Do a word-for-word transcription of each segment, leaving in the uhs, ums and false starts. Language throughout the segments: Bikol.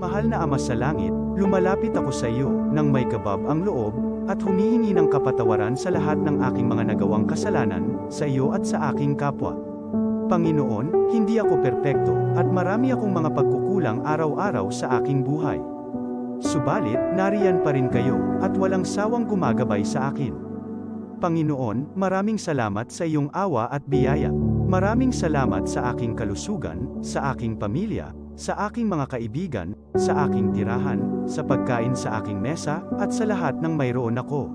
Mahal na Ama sa Langit, lumalapit ako sa iyo nang may kabab ang loob at humihingi ng kapatawaran sa lahat ng aking mga nagawang kasalanan sa iyo at sa aking kapwa. Panginoon, hindi ako perpekto at marami akong mga pagkukulang araw-araw sa aking buhay. Subalit, nariyan pa rin kayo at walang sawang gumagabay sa akin. Panginoon, maraming salamat sa iyong awa at biyaya. Maraming salamat sa aking kalusugan, sa aking pamilya, sa aking mga kaibigan, sa aking tirahan, sa pagkain sa aking mesa, at sa lahat ng mayroon ako.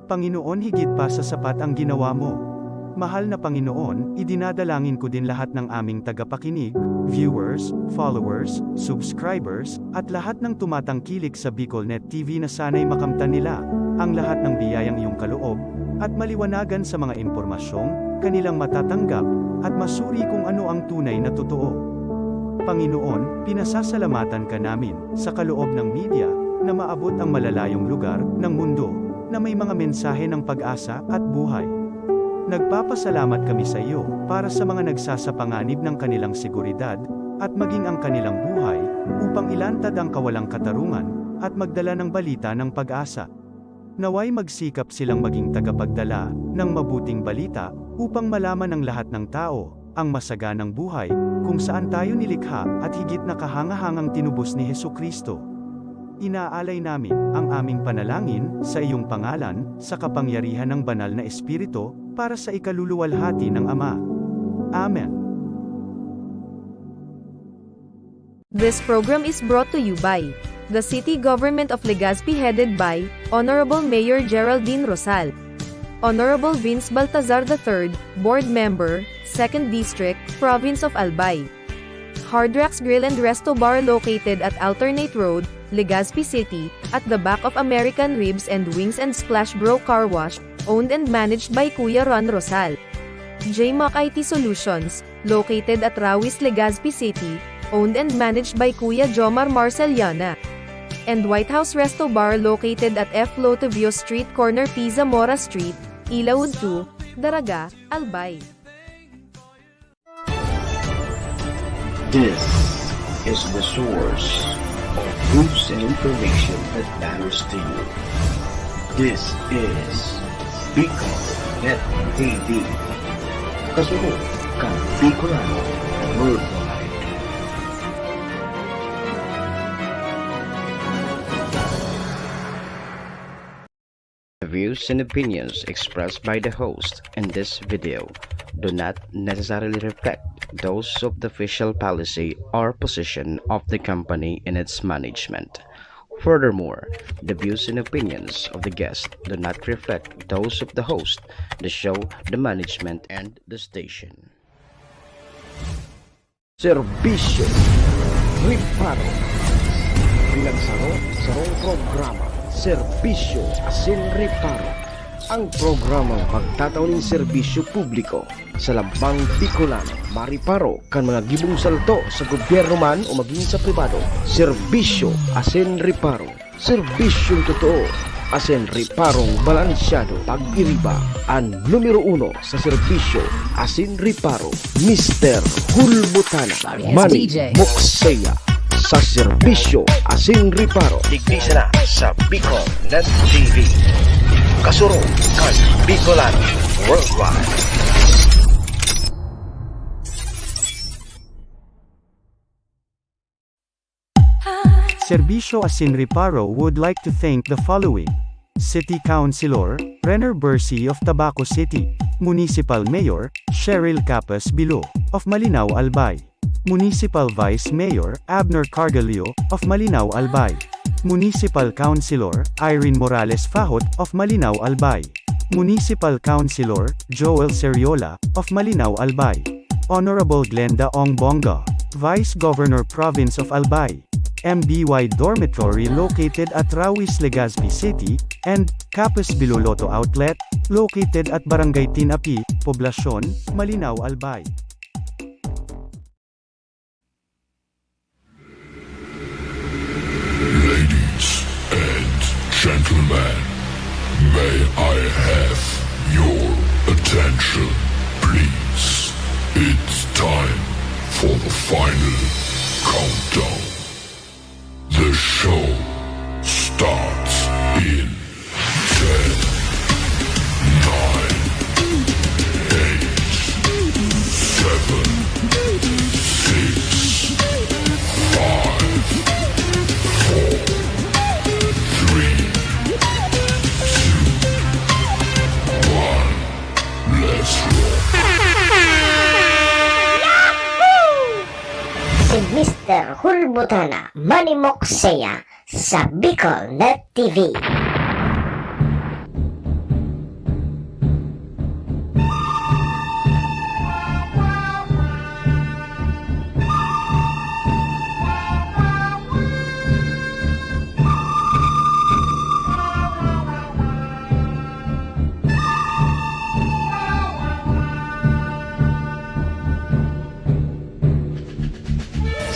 Panginoon, higit pa sa sapat ang ginawa mo. Mahal na Panginoon, idinadalangin ko din lahat ng aming tagapakinig, viewers, followers, subscribers, at lahat ng tumatangkilik sa BicolNet T V na sana'y makamtan nila ang lahat ng biyayang iyong kaloob at maliwanagan sa mga impormasyong kanilang matatanggap at masuri kung ano ang tunay na totoo. Panginoon, pinasasalamatan ka namin sa kaloob ng media na maabot ang malalayong lugar ng mundo na may mga mensahe ng pag-asa at buhay. Nagpapasalamat kami sa iyo para sa mga nagsasapanganib ng kanilang seguridad at maging ang kanilang buhay upang ilantad ang kawalang katarungan at magdala ng balita ng pag-asa. Naway magsikap silang maging tagapagdala ng mabuting balita upang malaman ng lahat ng tao ang masaganang buhay kung saan tayo nilikha at higit na kahangahangang tinubos ni Jesu-Cristo. Inaalay namin ang aming panalangin sa iyong pangalan, sa kapangyarihan ng Banal na Espiritu, para sa ikaluluwalhati ng Ama. Amen. This program is brought to you by the City Government of Legazpi, headed by Honorable Mayor Geraldine Rosal. Honorable Vince Baltazar the third, Board Member, Second District, Province of Albay. Hard Rocks Grill and Resto Bar, located at Alternate Road, Legazpi City, at the back of American Ribs and Wings and Splash Bro Car Wash, owned and managed by Kuya Ron Rosal. J Mac I T Solutions, located at Rawis, Legazpi City, owned and managed by Kuya Jomar Marceliana. And White House Resto Bar, located at F Lotovio Street, corner P Zamora Street, Ilaud two, Daraga, Albay. This is the source of news and information that matters to you. This is Bicol Net T V. Kasunod kan Bicolano Worldwide. The views and opinions expressed by the host in this video do not necessarily reflect those of the official policy or position of the company and its management. Furthermore, the views and opinions of the guest do not reflect those of the host, the show, the management, and the station. Serbisyo, reparo. Bilang saro, sarong programa, serbisyo asin reparo. Ang programang magtatao nin serbisyo publiko sa lambang Bicolano, mariparo kan mga gibong salto sa gobyerno man o magin sa pribado. Serbisyo asin reparo. Serbisyong totoo asin reparong balansyado. Pag-iriba, an numero uno sa serbisyo asin reparo, Mister Hulbutana, Manny Mukseya, sa serbisyo asin reparo. Digdi sana sa Bicol Net T V. Kasurog kan Bicolano Worldwide. Serbisyo asin reparo would like to thank the following: City Councilor Renner Bercy of Tabaco City, Municipal Mayor Cheryl Capas Bilo of Malinao, Albay, Municipal Vice Mayor Abner Cargallo of Malinao, Albay, Municipal Councilor Irene Morales Fahot of Malinao, Albay, Municipal Councilor Joel Seriola of Malinao, Albay, Honorable Glenda Ong Bonga, Vice Governor, Province of Albay, M B Y Dormitory located at Rawis, Legazpi City, and Capas Bilo Lotto Outlet, located at Barangay Tinapi, Poblacion, Malinao, Albay. Ladies and gentlemen, may I have your attention, please? It's time for the final countdown. Mister Hulbutana Manimok Seya sa Bicol Net T V.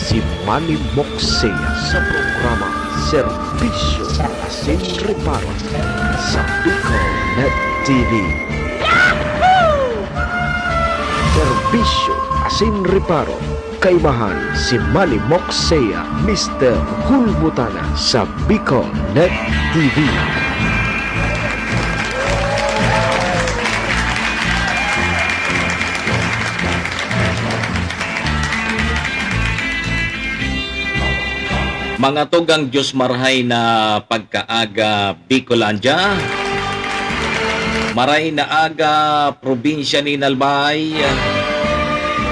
Si Manny Moxea sa programa Serbisyo asin Reparo sa Bicol Net T V. Serbisyo asin Reparo, kaibahan si Manny Moxea, Mister Hulbutana sa Bicol Net T V. Mga tugang, Diyos marhay na pagkaaga, Bicolandia. Maray na aga, probinsya nin Albay,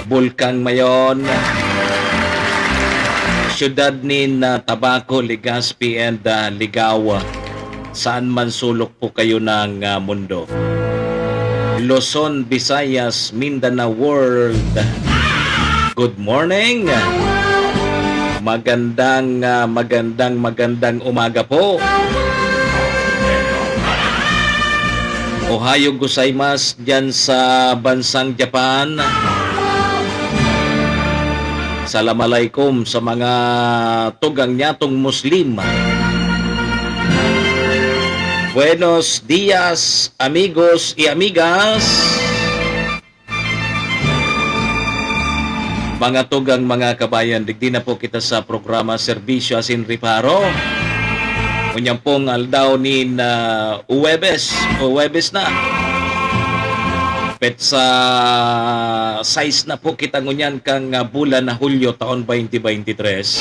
Bulkang Mayon, siyudad nin, ah, Tabaco, Legazpi, and, ah, Ligao, saan man sulok po kayo ng, ah, mundo. Luzon, Visayas, Mindanao World. Good morning. Magandang, ah, magandang, magandang umaga po. Ohayo gozaimasu diyan sa bansang Japan. Salam alaikum sa mga tugang nyatong Muslim. Buenos dias, amigos y amigas. Mga tugang, mga kabayan, digdi na po kita sa programa Serbisyo asin Reparo. Ngunyan pong aldaw nin, ah, Huwebes, Huwebes na. Petsa sais na po kita ngunyan kan, ah, bulan na Hulyo taon twenty twenty-three.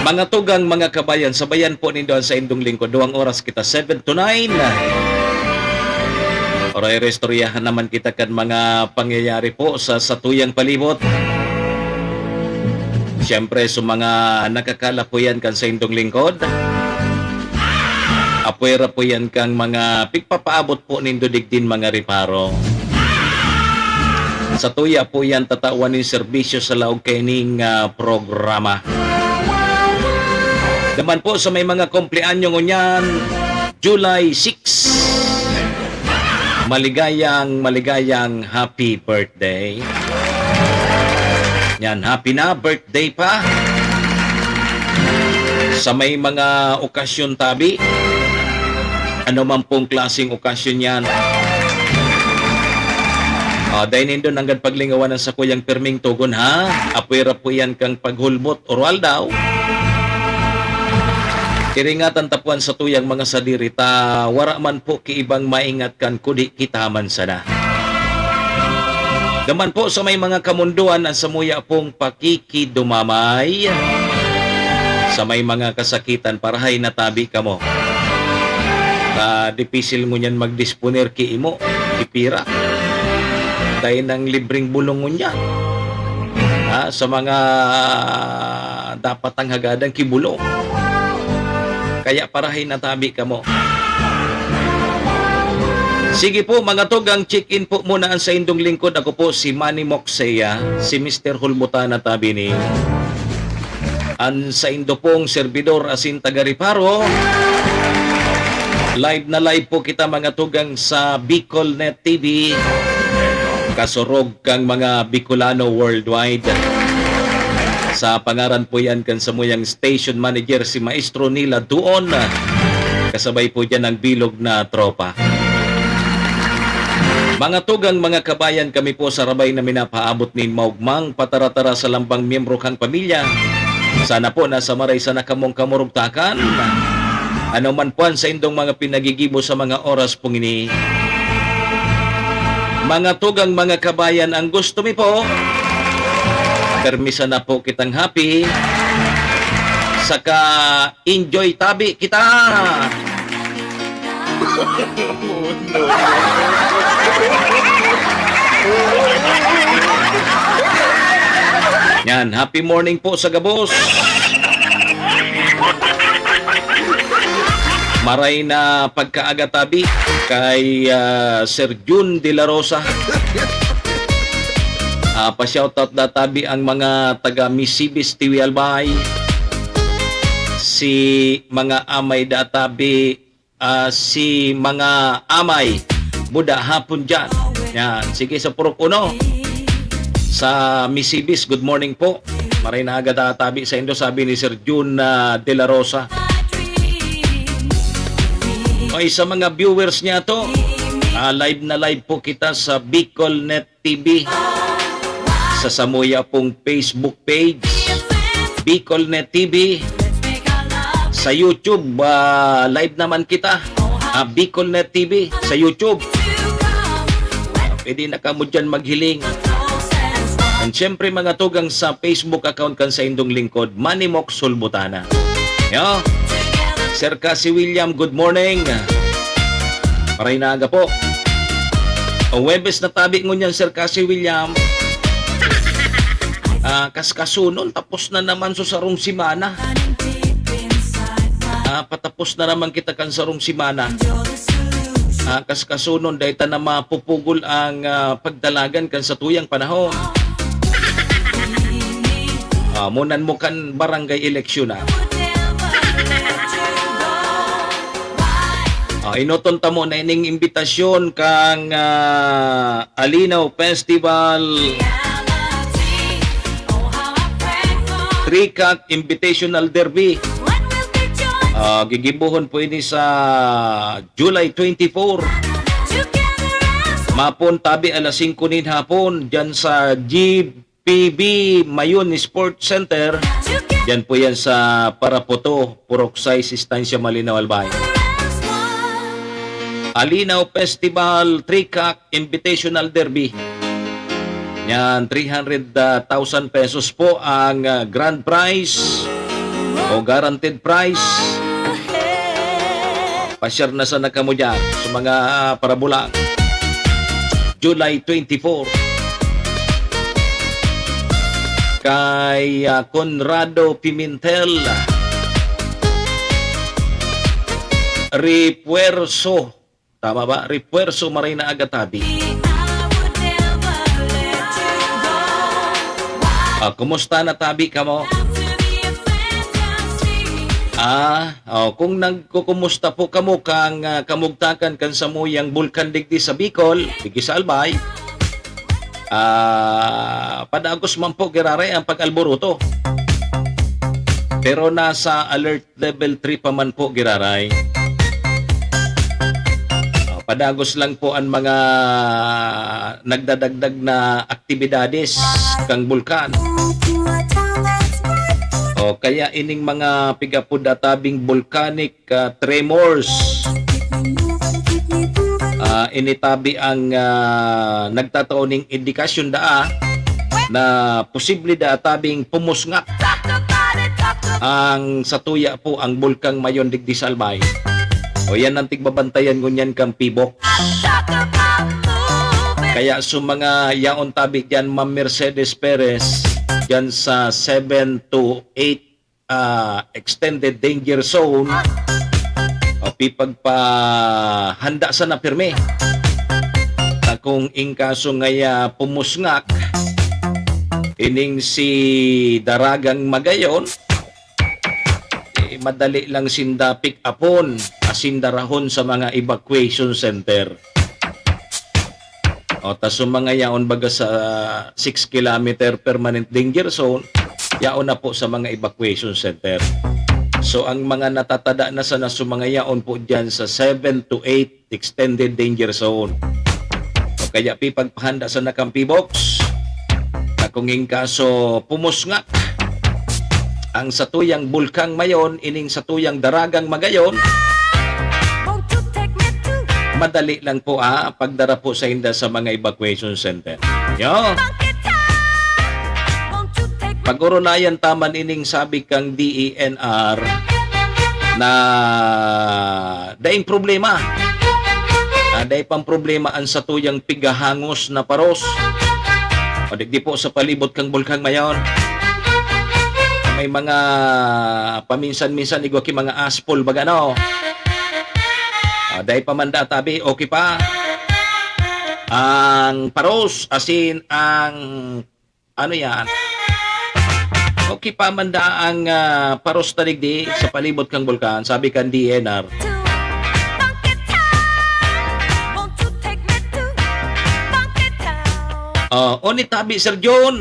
Mga tugang, mga kabayan, sabayan po nindo an saindong lingkod. Duwang oras kita, seven to nine. Oray, istoryahan naman kita kan mga pangyayari po sa satuyang palibot. Siyempre, sa mga nakakala po yan kan saindong lingkod, apwera po yan kang mga pigpapaabot po nindo digdin mga reparo. Satuya po yan tatawan nin serbisyo sa laog kaining, ah, programa. Naman po sa may mga kumpleanyo ngunyan, July six. Maligayang, maligayang happy birthday. Yan, happy na birthday pa. Sa may mga okasyon tabi, ano man pong klaseng okasyon yan. Ah, dai nindo nanggad paglingawan ang sakuyang pirming togon, ha? Apwera po yan kang paghulbot, oral daw. Iringatan ta po an satuyang mga sadiri ta wara man po ki ibang maingat kan kudi kita man sana. Daman po sa may mga kamundoan an samuya pong pakikidumamay. Sa may mga kasakitan, parahay na tabi kamo. Ta dipisil ngunyan magdisponer ki imo, ki pira. Dai nang libreng bulong ngunyan. Ha, sa mga dapat ang hagadan ki bulong. Kaya parahay na tabi kamo. Sige po, mga tugang, check-in po muna ang saindong lingkod. Ako po si Manny Moxea, si Mister Hulbutana tabi ni an saindo pong serbidor asin taga-reparo. Live na live po kita, mga tugang, sa Bicol Net T V. Kasurog kang mga Bicolano worldwide. Sa pangaran po yan kan samuyang station manager, si Maestro Nila Duon. Kasabay po dyan ang bilog na tropa. Mga tugang, mga kabayan, kami po sarabay na minapaabot nin maugmang pataratara sa lambang miyembro kang pamilya. Sana po nasa maray sana kamong kamurugtakan. Ano man po ang saindong mga pinagigibo sa mga oras pong ini. Mga tugang, mga kabayan, ang gusto mi po, permi sana po kitang happy. Saka enjoy tabi kita. Yan, happy morning po sa gabos. Maray na pagkaaga tabi kay, ah, Sir Jun De La Rosa. Ah, pa-shoutout da tabi ang mga taga Misibis, Tiwi, Albay. Si mga amay da tabi, ah, si mga amay, buda hapon dyan. Yan. Sige, sa Purok Uno. Sa Misibis, good morning po. Maray na aga ta tabi saindo, sabi ni Sir Jun, ah, De La Rosa. Okay, sa mga viewers niya to, ah, live na live po kita sa Bicol Net T V, sa samuya pong Facebook page, Bicol Net T V, sa YouTube, ah, live naman kita, ah, Bicol Net T V, sa YouTube. Pwede na kamo dyan maghiling. And syempre, mga tugang, sa Facebook account kan saindong lingkod, Manny Mox Sulbutana. Yo. Sir Cassie William, good morning. Maray na aga po. O, Huwebes na tabi ngunyan, Sir Cassie William. Ah, kaskasunon, tapos na naman sa sarong semana. Ah, patapos na naman kita kan sarong semana. Ah, kaskasunon, dahil ta na mapupugol ang, ah, pagdalagan kan satuyang panahon. Ah, munan mo kan barangay eleksyon na. Ah, inoton ta mo na ining imbitasyon kang, ah, Alinaw Festival, Tricac Invitational Derby. Ah, gigibohon po ini sa July twenty-four. Mapon tabi alas singko nin hapon dyan sa G P B Mayon Sports Center. Diyan po yan sa Parapoto, Purok sais, Estancia Malinao, Albay. Alinaw Festival, Tricac Invitational Derby. Yan, three hundred thousand pesos po ang, ah, grand prize o guaranteed prize. Pasyar na sana kamo dyan sa mga parabola. July twenty-four. Kay, ah, Conrado Pimentel. Refuerzo. Tama ba? Refuerzo, Marina Agatabi. Ah, kumusta na tabi kamo? Ah, oh, kung nagkukumusta po kamo kang, ah, kamugtakan kan samuyang bulkan digdi sa Bicol, digdi sa Albay, ah, padagos man po giraray ang pag-alboroto. Pero nasa alert level three pa man po giraray. Ah, padagos lang po ang mga nagdadagdag na aktibidades kang bulkan. O kaya ining mga pig-apod na tabing volcanic, ah, tremors. Ah, ini tabi ang, ah, nagtatao ning indikasyon daa na posible daa tabing pumusngak ang satuya po ang Bulkang Mayon digdi sa Albay. O yan ang tigbabantayan ngunyan kang PHIVOLCS. Kaya sa mga yaon tabi dyan, Ma'am Mercedes Perez, dyan sa seven to eight, ah, extended danger zone, o pipagpahanda sana pirmi. Na kung in kaso ngaya pumusngak, ining si Daragang Magayon, eh, madali lang sinda pick-upon, asin darahon sa mga evacuation center. O, tas yung mga yaon baga sa six kilometer permanent danger zone, yaon na po sa mga evacuation center. So, ang mga natatada na sana sa mga yaon po dyan sa seven to eight extended danger zone. O kaya pipagpahanda sana kang PHIVOLCS na kung in kaso pumusngak ang satuyang Bulkang Mayon, ining satuyang Daragang Magayon, madali lang po, ah, pagdara po sainda sa mga evacuation center. Yo. Pag-urunayan ta man ining sabi kang D E N R na daing problema. Ah, dai pang problema ang satuyang pigahangos na paros. O Digdi po sa palibot kang Bulkang Mayon. May mga paminsan-minsan igwa ki mga aspol baga, no? Ah, dai pa man da tabi, okay pa. Ang paros, asin ang ano yan? Okay pa man da ang, ah, paros ta digdi sa palibot kang Bulkan, sabi kan D N R. Oh, oni tabi, Sir John.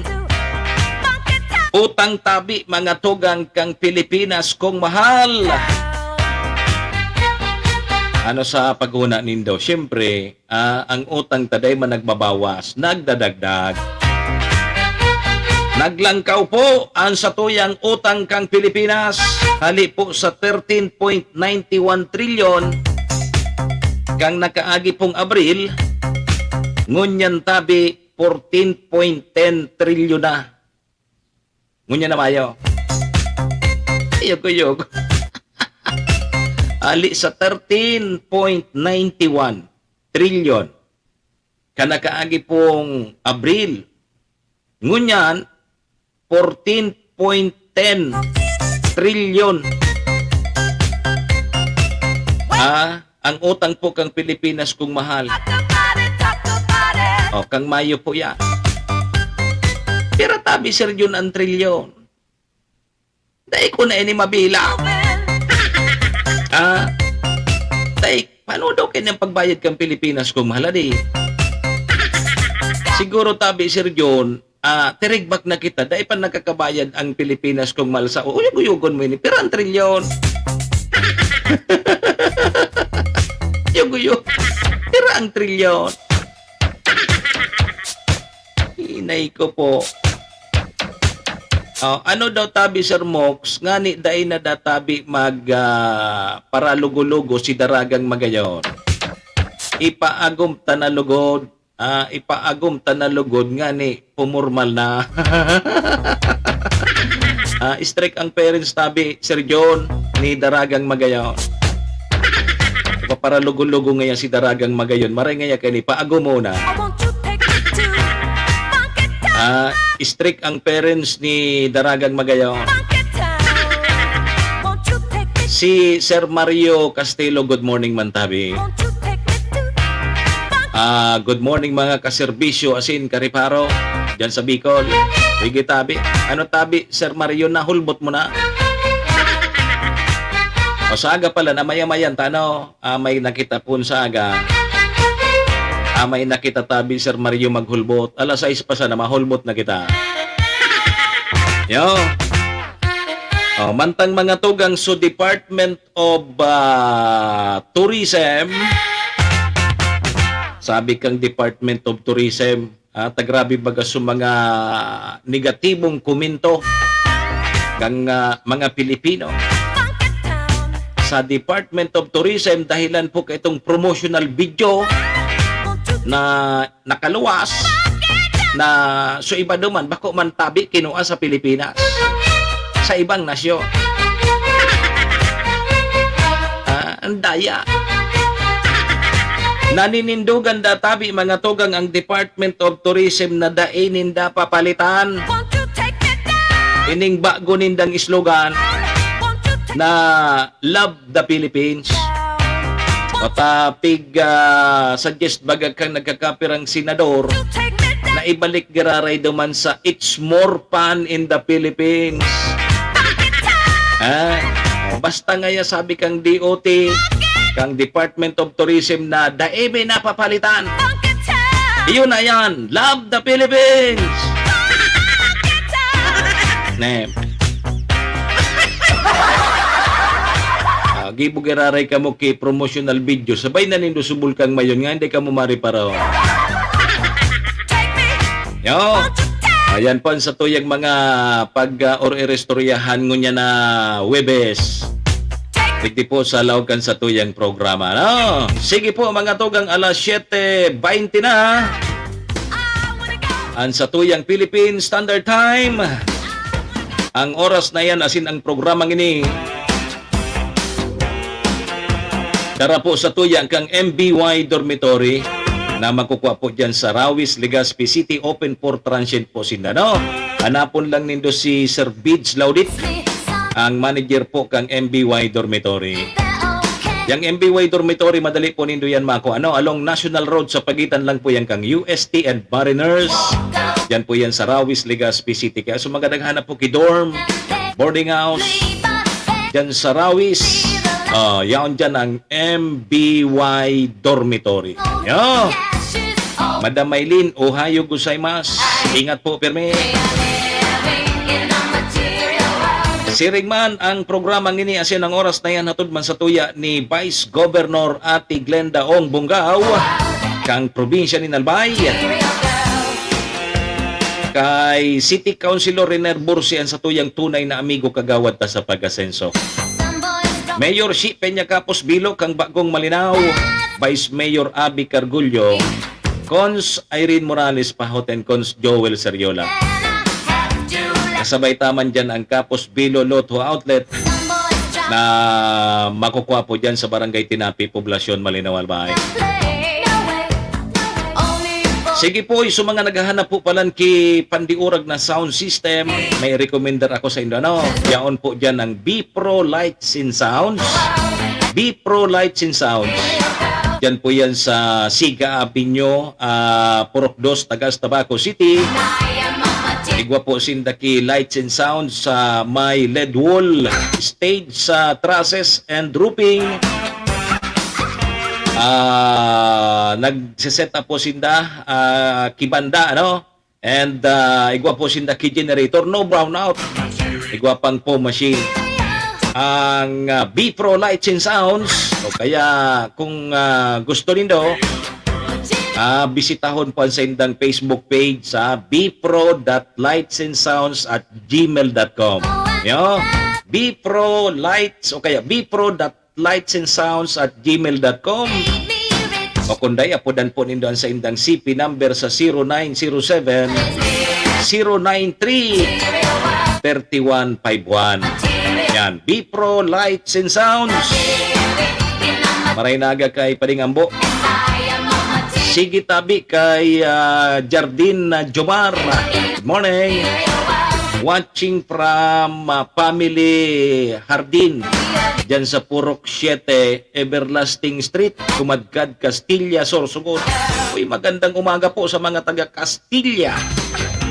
Utang tabi, mga tugang kang Pilipinas kong mahal. Ano sa paguna nindo? Siyempre, ah, ang utang ta dai man nagbabawas, nagdadagdag. Naglangkaw po ang satuyang utang kang Pilipinas, hali po sa thirteen point nine one trilyon kang nakaagi pong Abril, ngunyan tabi, fourteen point ten trilyon na. Ngunyan na mayo. Kuyog-kuyog. Hali sa thirteen point nine one trilyon kan nakaagi pong Abril. Ngunyan, fourteen point ten trilyon. Ah, ang utang po kang Pilipinas kong mahal. O, kang Mayo po yan. Pero tabi, Sir Jun, ang trilyon. Dai ko na ini mabilang. Ah, dai, paano daw kayo ng pagbayad kang Pilipinas kong mahal, adi? Siguro tabi, Sir Jun, ah, tirigbak na kita, dai pa nakakabayad ang Pilipinas kong mahal sa uyog-uyogon mo ini, pero ang trilyon. Uyog-uyog. Pero ang trilyon. Inay ko po. Oh, ano daw tabi, Sir Mox? Ngani dai na da tabi mag, ah, paralugo-lugo si Daragang Magayon. Ipaagom ta na lugod. Ah, ipaagom ta na lugod ngani pumormal na. Ah, strict ang parents tabi, Sir John, ni Daragang Magayon. Ipaparalugo-lugo ngaya si Daragang Magayon. Maray ngaya kani, paagom muna. Ah, strict ang parents ni Daragang Magayon. Si Sir Mario Castelo, good morning man tabi. Ah, good morning, mga kaserbisyo, asin kareparo, dyan sa Bicol. Sige, tabi. Ano, tabi, Sir Mario, nahulbot mo na? O, sa aga pala, namaya-mayan ta, ano? Ah, may nakita pon sa aga. Ah, may nakita tabi, Sir Mario, maghulbot. Alas sais pa sana, mahulbot na kita. Yo. Oh, mantang mga tugang, so Department of, ah, Tourism. Sabi kang Department of Tourism, ah, ta grabe baga sa mga negatibong komento kang, ah, mga Pilipino sa Department of Tourism dahilan po kaitong promotional video na nakaluwas na so iba duman, bako man tabi kinua sa Pilipinas, sa ibang nasyon. Ah, ang daya. Naninindugan da tabi, mga tugang, ang Department of Tourism na dai ninda papalitan ining bago nindang slogan na Love the Philippines. O ta pig, ah, suggest baga kang nagkakapirang senador na ibalik giraray duman sa It's More Fun in the Philippines. Ah, basta ngaya sabi kang D O T, kang Department of Tourism na dai mi napapalitan. Iyon na yan. Love the Philippines! Ne. Ah, gibo giraray kamo ki promotional video. Sabay na nindo subol kang mayon nga hindi kamo mariparaw. Yo. Ayan po ang satuyang mga pag, ah, or iristoryahan ngunyan na Huwebes. Digdi po sa laog kan satuyang programa, no? Sige po, mga tugang, alas siyete bente na. Ang satuyang Philippine Standard Time. Ang oras na yan, asin ang programang ini, dara po sa tuyang kang M B Y Dormitory. na makukuha po dyan sa Rawis, Legazpi City, open for transient po sinda, no? Hanapon lang nindo si Sir Bids Laudit, ang manager po kang M B Y Dormitory. Yang M B Y Dormitory, madali po nindo yan makuha, no? Along National Road, sa pagitan lang po yan kang U S T and Mariners. Yan po yan sa Rawis, Legazpi City. Kaya sa mga naghanap po ki dorm, boarding house, dyan sa Rawis, ah, yaon dyan ang M B Y Dormitory. Yo! Madam Maylin, ohayo gozaimasu. Ingat po, pirmi. Siring man ang programang ini, asin ang oras na yan, hatod man sa tuya ni Vice Governor Ate Glenda Ong Bongao, kang probinsya ni Albay. Kay City Councilor Riner Bursi ang satuyang tunay na amigo, kagawad ta sa pag-asenso. Mayor Shi Peña Capos Bilo, kang Bagong Malinao, Vice Mayor Abby Cargullo, Cons Irene Morales Pahot and Cons Joel Seriola. Kasabay ta man dyan ang Capos Bilo Lotto Outlet na makukuha po dyan sa Barangay Tinapi, Poblacion, Malinao, Albay. Sige po, sa mga naghahanap po palan ki pandiurag na sound system, may rekomendar ako sa inyo, ano? Yaon po dyan ang B Pro Lights and Sounds. B Pro Lights and Sounds. Dyan po yan sa Siga Avenue, ah, Purok Dos, Tagas, Tabaco City. Igwa po sinda ki Lights and Sounds sa may L E D wall, stage sa trusses and roofing. Ah, nagse-set up po sinda, ah, ki banda, ano? And, ah, igwa po sinda ki generator, no brownout. Igwa pang foam machine. Ang, ah, B Pro Lights and Sounds, o kaya kung, ah, gusto nindo, ah, bisitahon po ang saindang Facebook page sa B Pro dot lights and sounds at gmail dot com. Yo, B Pro Lights o kaya B Pro dot lights and sounds at gmail dot com. O kung dai, apodan po nindo ang saindang C P number sa zero nine zero seven, zero nine three, thirty one five one. Yan, B Pro Lights and Sounds. Maray na aga kay Pading Ambo. Sige tabi kay, ah, Jardin, ah, Jomar. Good morning. Watching from, ah, Family Hardin. Diyan sa Purok Siete, Everlasting Street, Kumadkad, Castilla, Sorsogon. Uy, magandang umaga po sa mga taga Castilla,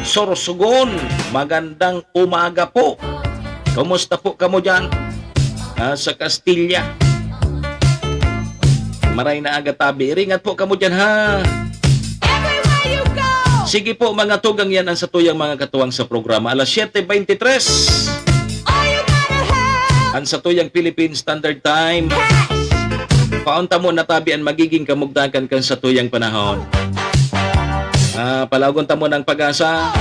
Sorsogon. Magandang umaga po. Kumusta po kamo diyan? Ah, sa Castilla. Maray na aga tabi. Iringat po kamo diyan, ha? Everywhere you go. Sige po, mga tugang, yan ang satuyang mga katuwang sa programa. Alas siyete beintitres. All you gotta have. Ang satuyang Philippine Standard Time. Paunta mo natabi ang magiging kamugtakan kan satuyang panahon. Ah, palagon ta mo ng pag-asa.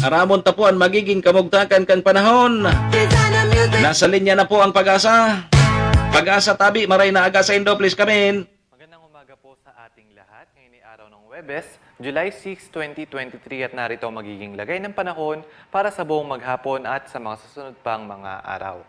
Aramon ta po ang magiging kamugtakan kan panahon. Designer music. Nasa linya na po ang pag-asa. Pag-asa tabi, maray na aga sa Indo, please come in. Magandang umaga po sa ating lahat. Ngayon ay araw ng Huwebes, July six, twenty twenty-three, at narito ang magiging lagay ng panahon para sa buong maghapon at sa mga susunod pang mga araw.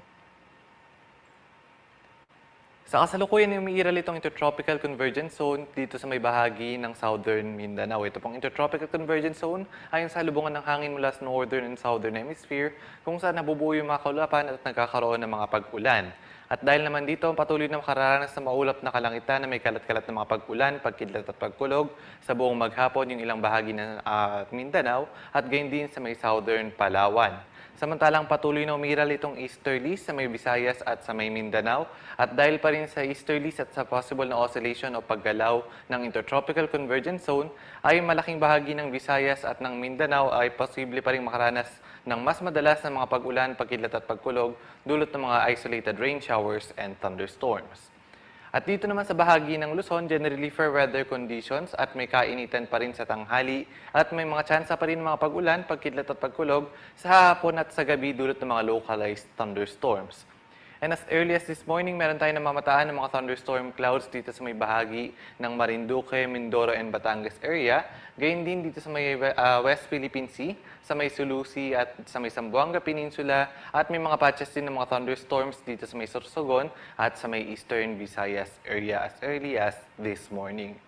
Sa kasalukuyan ay umiiral itong Intertropical Convergence Zone dito sa may bahagi ng Southern Mindanao. Ito pong Intertropical Convergence Zone ay ang salubungan ng hangin mula sa northern and southern hemisphere, kung saan nabubuo yung mga kaulapan at nagkakaroon ng mga pag-ulan. At dahil naman dito, patuloy na makararanas ng maulap na kalangitan na may kalat-kalat na mga pag-ulan, pagkidlat at pagkulog sa buong maghapon yung ilang bahagi ng, ah, Mindanao at gayon din sa may southern Palawan. Samantalang patuloy na umiral itong easterlies sa may Visayas at sa may Mindanao. At dahil pa rin sa easterlies at sa possible na oscillation o paggalaw ng Intertropical Convergence Zone, ay malaking bahagi ng Visayas at ng Mindanao ay posible pa rin makaranas ng mas madalas na mga pag-ulan, pagkidlat at pagkulog, dulot ng mga isolated rain showers and thunderstorms. At dito naman sa bahagi ng Luzon, generally fair weather conditions at may kainitan pa rin sa tanghali at may mga tsansa pa rin ng mga pag-ulan, pagkidlat at pagkulog sa hapon at sa gabi dulot ng mga localized thunderstorms. And as early as this morning, meron tayong namamataan ng mga thunderstorm clouds dito sa may bahagi ng Marinduque, Mindoro, and Batangas area. Gayon din dito sa may, ah, West Philippine Sea, sa may Sulu Sea at sa may Zamboanga Peninsula, at may mga patches din ng mga thunderstorms dito sa may Sorsogon at sa may Eastern Visayas area as early as this morning.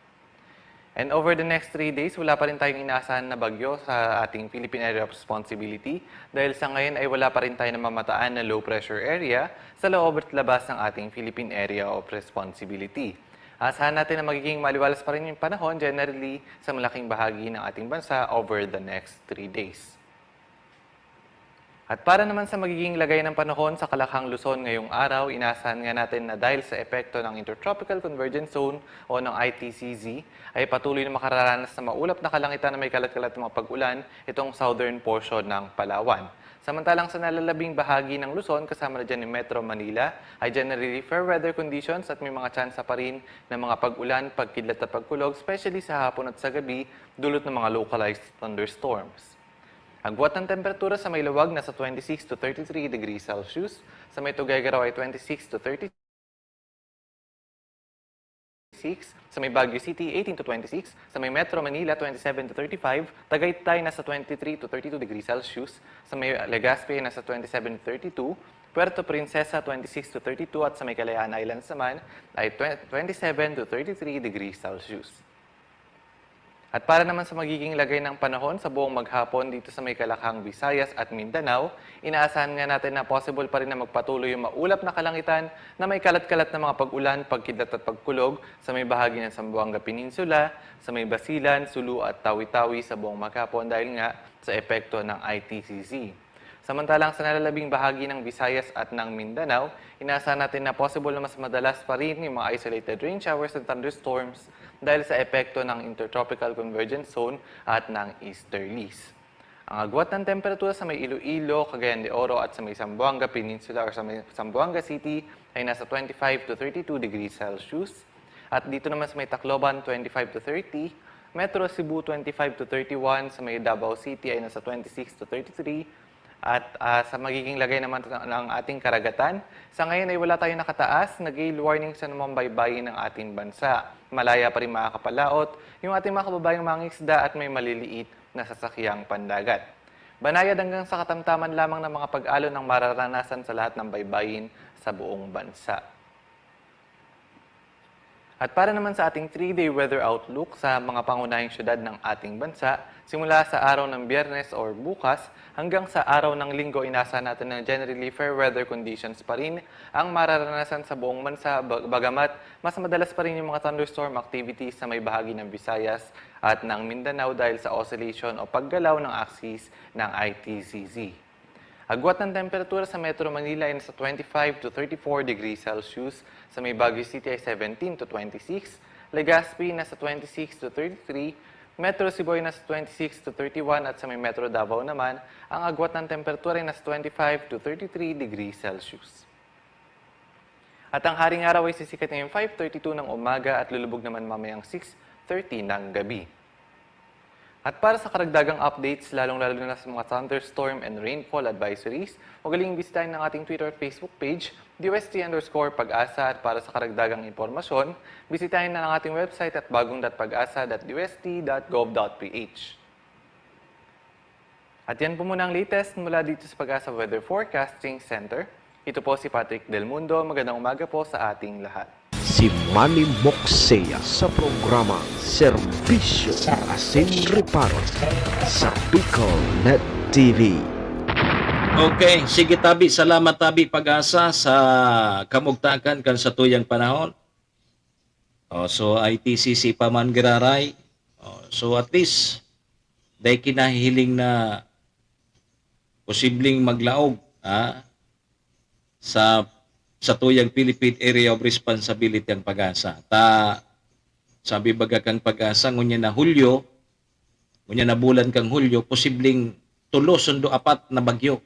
And over the next three days, wala pa rin tayong inaasahan na bagyo sa ating Philippine Area of Responsibility dahil sa ngayon ay wala pa rin tayo namamataan na low pressure area sa loob at labas ng ating Philippine Area of Responsibility. Asahan natin na magiging maliwalas pa rin yung panahon generally sa malaking bahagi ng ating bansa over the next three days. At para naman sa magiging lagay ng panahon sa Kalakhang Luzon ngayong araw, inaasahan nga natin na dahil sa epekto ng Intertropical Convergence Zone o ng I T C Z, ay patuloy na makararanas na maulap na kalangitan na may kalat-kalat na mga pag-ulan itong southern portion ng Palawan. Samantalang sa nalalabing bahagi ng Luzon, kasama na dyan yung Metro Manila, ay generally fair weather conditions at may mga tsansa pa rin ng mga pag-ulan, pagkidlat at pagkulog, especially sa hapon at sa gabi, dulot ng mga localized thunderstorms. Agwat ng temperatura sa may Laoag nasa twenty-six to thirty-three degrees Celsius, sa may Tuguegarao ay twenty-six to thirty-six, sa may Baguio City eighteen to twenty-six, sa may Metro Manila twenty-seven to thirty-five, Tagaytay nasa twenty-three to thirty-two degrees Celsius, sa may Legazpi nasa twenty-seven to thirty-two, Puerto Princesa twenty-six to thirty-two at sa may Kalayaan Islands naman ay twenty-seven to thirty-three degrees Celsius. At para naman sa magiging lagay ng panahon sa buong maghapon dito sa may Kalakhang Visayas at Mindanao, inaasahan nga natin na possible pa rin na magpatuloy yung maulap na kalangitan na may kalat-kalat na mga pag-ulan, pagkidlat at pagkulog sa may bahagi ng Zamboanga Peninsula, sa may Basilan, Sulu at Tawi-Tawi sa buong maghapon dahil nga sa epekto ng I T C Z. Samantalang sa nalalabing bahagi ng Visayas at ng Mindanao, inaasahan natin na possible na mas madalas pa rin yung mga isolated rain showers and thunderstorms dahil sa epekto ng Intertropical Convergence Zone at ng Easterlies. Ang agwat ng temperatura sa may Iloilo, Cagayan de Oro at sa may Zamboanga Peninsula or sa may Zamboanga City ay nasa twenty-five to thirty-two degrees Celsius. At dito naman sa may Tacloban, twenty-five to thirty. Metro Cebu, twenty-five to thirty-one. Sa may Davao City ay nasa twenty-six to thirty-three. At, ah, sa magiging lagay naman ng ating karagatan, sa ngayon ay wala tayong nakataas na gale warning sa anumang baybayin ng ating bansa. Malaya pa rin makakapalaot yung ating mga kababayang mangingisda at may maliliit na sasakyang pandagat. Banayad hanggang sa katamtaman lamang ng mga pag-alon ang mararanasan sa lahat ng baybayin sa buong bansa. At para naman sa ating three-day weather outlook sa mga pangunahing syudad ng ating bansa, simula sa araw ng Biyernes or bukas hanggang sa araw ng Linggo, inaasahan natin na generally fair weather conditions pa rin ang mararanasan sa buong bansa, bag-, bagamat mas madalas pa rin yung mga thunderstorm activities sa may bahagi ng Visayas at ng Mindanao dahil sa oscillation o paggalaw ng axis ng I T C Z. Agwat ng temperatura sa Metro Manila ay nasa twenty-five to thirty-four degrees Celsius, sa may Baguio City ay seventeen to twenty-six, Legazpi nasa twenty-six to thirty-three, Metro Cebu ay nasa twenty-six to thirty-one at sa may Metro Davao naman, ang agwat ng temperatura ay nasa twenty-five to thirty-three degrees Celsius. At ang Haring Araw ay sisikat ngayong five thirty-two ng umaga at lulubog naman mamayang six thirty ng gabi. At para sa karagdagang updates, lalong-lalo na sa mga thunderstorm and rainfall advisories, magaling bisitahin ang ating Twitter at Facebook page, D O S T underscore pag-asa, at para sa karagdagang impormasyon, bisitahin na ang ating website at bagong.pagasa.dust.gov.ph. At yan po muna ang latest mula dito sa Pag-asa Weather Forecasting Center. Ito po si Patrick Del Mundo. Magandang umaga po sa ating lahat. Si Manny Moxea sa programa Serbisyo Asin Reparo sa Bicol Net T V. Okay, sige tabi, salamat tabi Pag-asa sa kamugtakan kan satuyang panahon. Oh, so I T C C pa man giraray. Oh, so at least, dai kinahiling na posibleng maglaog, ha? Sa, sa tuyang Philippine Area of Responsibility ang Pag-asa. Ta, sabi baga kang Pag-asa, ngunyan na Hulyo, ngunyan na bulan kang Hulyo, posibleng tulo sundo apat na bagyo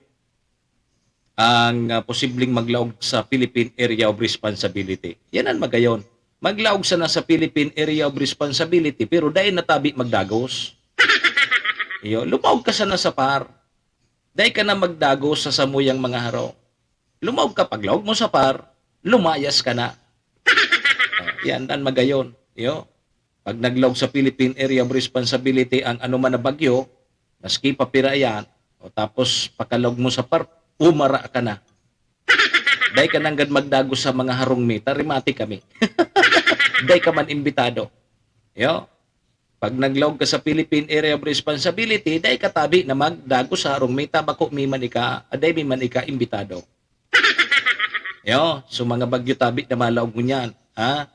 ang, ah, posibleng maglaog sa Philippine Area of Responsibility. Yan ang magayon. Maglaog sana sa Philippine Area of Responsibility, pero dai natabi magdagos. Iyo, lumaog ka sana sa par. Dai ka na magdagos sa samuyang mga harong. Lumaog ka, paglaog mo sa par, lumayas ka na. Ah, yan ang magayon. Iyo. Pag naglaog sa Philippine Area of Responsibility ang anuman na bagyo, maski pa pira yan, o tapos pakalaog mo sa par, umara ka na. Dai ka nanggad magdagos sa mga harong mi, ta rimate kami. Dai ka man imbitado. Yo? Pag naglaog ka sa Philippine Area of Responsibility, dai ka tabi na magdagos sa harong may tabako, may man ika, aday may man ika imbitado. Yo, so mga bagyo tabi na malaog ngunyan, ha?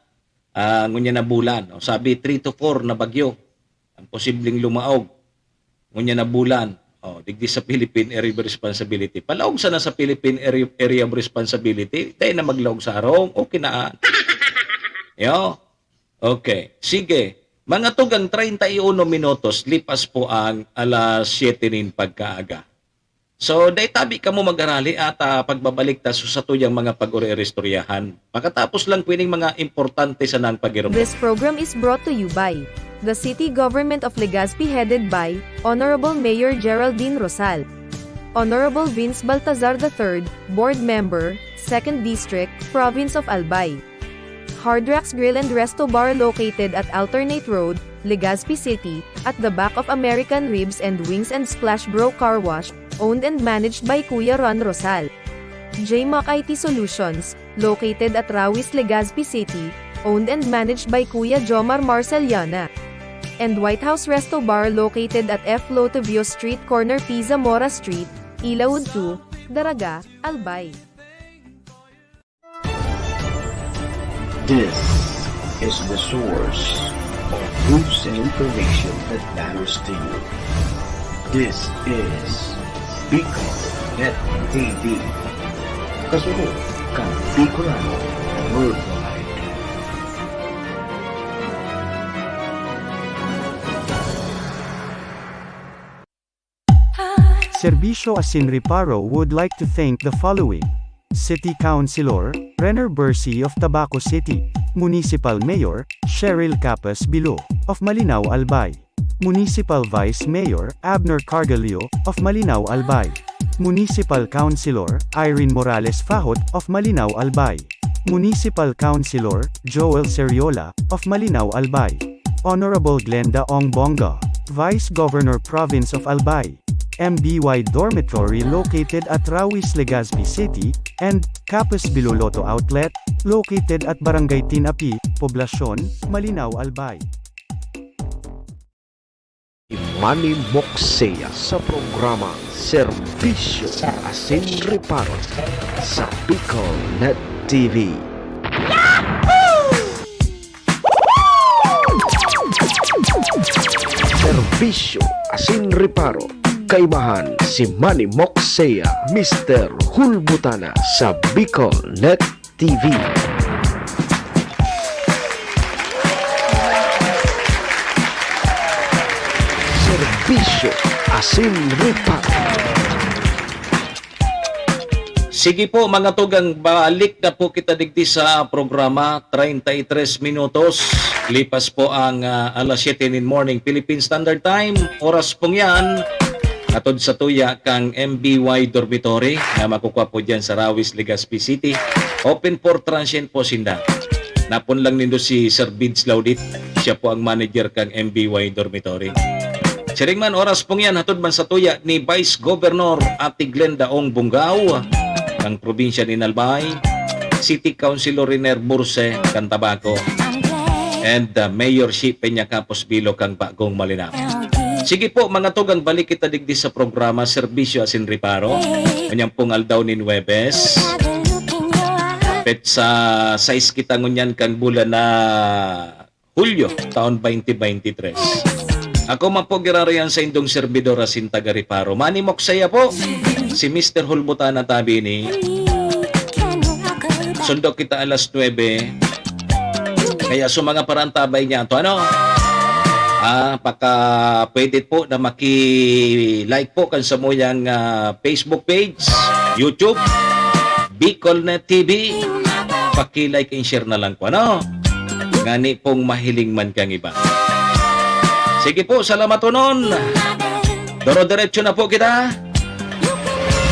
Ah, ngunyan na bulan. O, sabi, three to four na bagyo ang posibleng lumaog ngunyan na bulan. O, digdi sa Philippine Area of Responsibility. Palaog sana sa Philippine Area, Area of Responsibility, dai na maglaog sa harong, okay na. Yo, okay. Sige. Mga tugang, treinta y uno minutos, lipas po ang alas siyete nin pagkaaga. So, dai tabi kamo mag-arali at, ah, pagbabalik ta sa satuyang mga pag-ori-oristoryahan. Makatapos lang po ining mga importante sanang pag-irong. This program is brought to you by the City Government of Legazpi, headed by Honorable Mayor Geraldine Rosal, Honorable Vince Baltazar the third, Board Member, Second District, Province of Albay. Hard Rocks Grill and Resto Bar located at Alternate Road, Legazpi City, at the back of American Ribs and Wings and Splash Bro Car Wash, owned and managed by Kuya Ron Rosal. J Mac I T Solutions, located at Rawis, Legazpi City, owned and managed by Kuya Jomar Marceliana. And White House Resto Bar located at F Lotovio Street, corner P Zamora Street, Ilaud two, Daraga, Albay. This is the source of news and information that matters to you. This is Bicol Net T V. Kasunod kan Bicolano Worldwide. Serbisyo asin Reparo would like to thank the following: City Councilor Renner Bercy of Tabaco City, Municipal Mayor Cheryl Capas Bilo of Malinao Albay, Municipal Vice Mayor Abner Cargallo of Malinao Albay, Municipal Councilor Irene Morales Fahot of Malinao Albay, Municipal Councilor Joel Seriola of Malinao Albay, Honorable Glenda Ong Bonga, Vice Governor, Province of Albay, M B Y Dormitory located at Rawis, Legazpi City, and Capas Bilo Lotto Outlet, located at Barangay Tinapi, Poblacion, Malinao Albay. Manny Moksea sa programa Serbisyo asin Reparo sa Bicol Net T V. Serbisyo asin Reparo, kaimahan si Manny Moksea, Mister Hulbutana sa Bicol Net T V. Serbisyo asin Reparo. Sige po, mga tugang, balik na po kita digdi sa programa. Treinta y tres minutos, lipas po ang, ah, alas siyete nin morning, Philippine Standard Time. Oras pong yan, atod sa tuya kang M B Y Dormitory na makukuha po dyan sa Rawis, Legazpi City. Open for transient po sinda. Napon lang nindo si Sir Vince Laudit. Siya po ang manager kang M B Y Dormitory. Siring man, oras pong yan, hatod man sa tuya ni Vice Governor Ate Glenda Ong Bungao, ng probinsya ni Albay, City Councilor Riner Burse kan Tabaco, and, uh, Mayor Shi Peña Capos Bilo kang Bagong Malinao. Sige po, mga tugang, balik kita digdi sa programa Serbisyo asin Reparo. Kanyang pong aldaw nin Huwebes. Petsa sais kita ngunyan kan bulan na Hulyo, taon twenty twenty-three. Ako man po, giraray an saindong servidor asin taga-Reparo. Manny Moksea po, si Mister Hulbutana tabi ni. Sundo kita alas nuebe. Kaya sa mga parantabay niya, to ano? Ah, paka pwede po na maki-like po kan samuyang, ah, Facebook page, YouTube, Bicol Net T V. Paki-like and share na lang po, ano? Ngani pong mahiling man kang iba. Sige po, salamaton. Doro-diretso na po kita.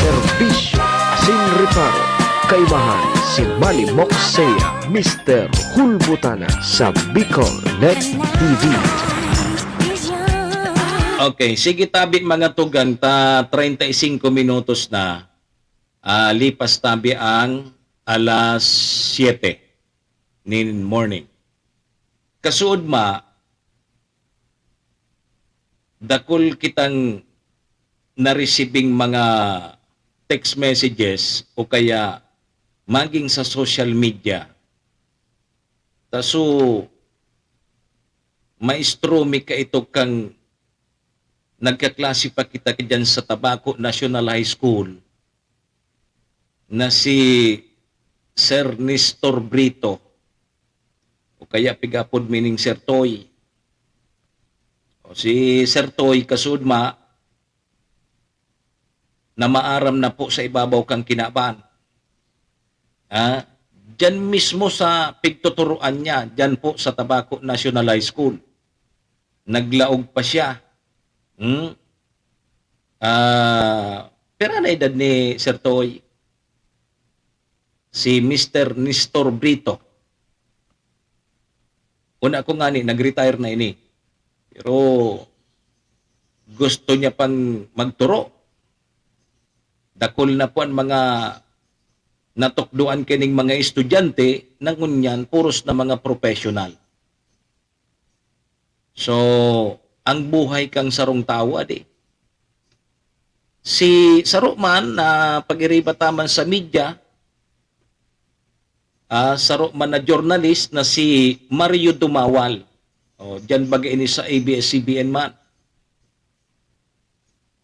Serbisyo asin reparo, kaimahan si Manny Moksea, Mister Hulbutana sa Bicol Net T V. Okay, sige tabi mga tugang ta, treinta y cinco minutos na. Ah, lipas tabi ang alas siyete nin morning. Kasuod ma, dakul kitang naresibing mga text messages o kaya maging sa social media. Taso, maestro mi kaito kan nagkaklase pa kita diyan sa Tabaco National High School na si Sir Nestor Brito, o kaya pig-apod mi ning Sir Toy. O, si Sir Toy, kasuodma, na maaram na po sa ibabaw kan kinaban. Ah, diyan mismo sa pigtuturoan niya, diyan po sa Tabaco National High School. Naglaog pa siya. Hmm? Ah, pira na edad ni Sir Toy? Si Mister Nestor Brito. Una ko ngani, nag-retire na ini. Pero gusto niya pang magturo. Dakul na po ang mga natukdoan kining mga estudyante na ngunyan puros na mga professional. So, ang buhay kang sarong tawo, adi. Si saro man na pag-iriba ta man sa media, ah, saro man na journalist na si Mario Dumawal. O, diyan baga ini sa A B S C B N man.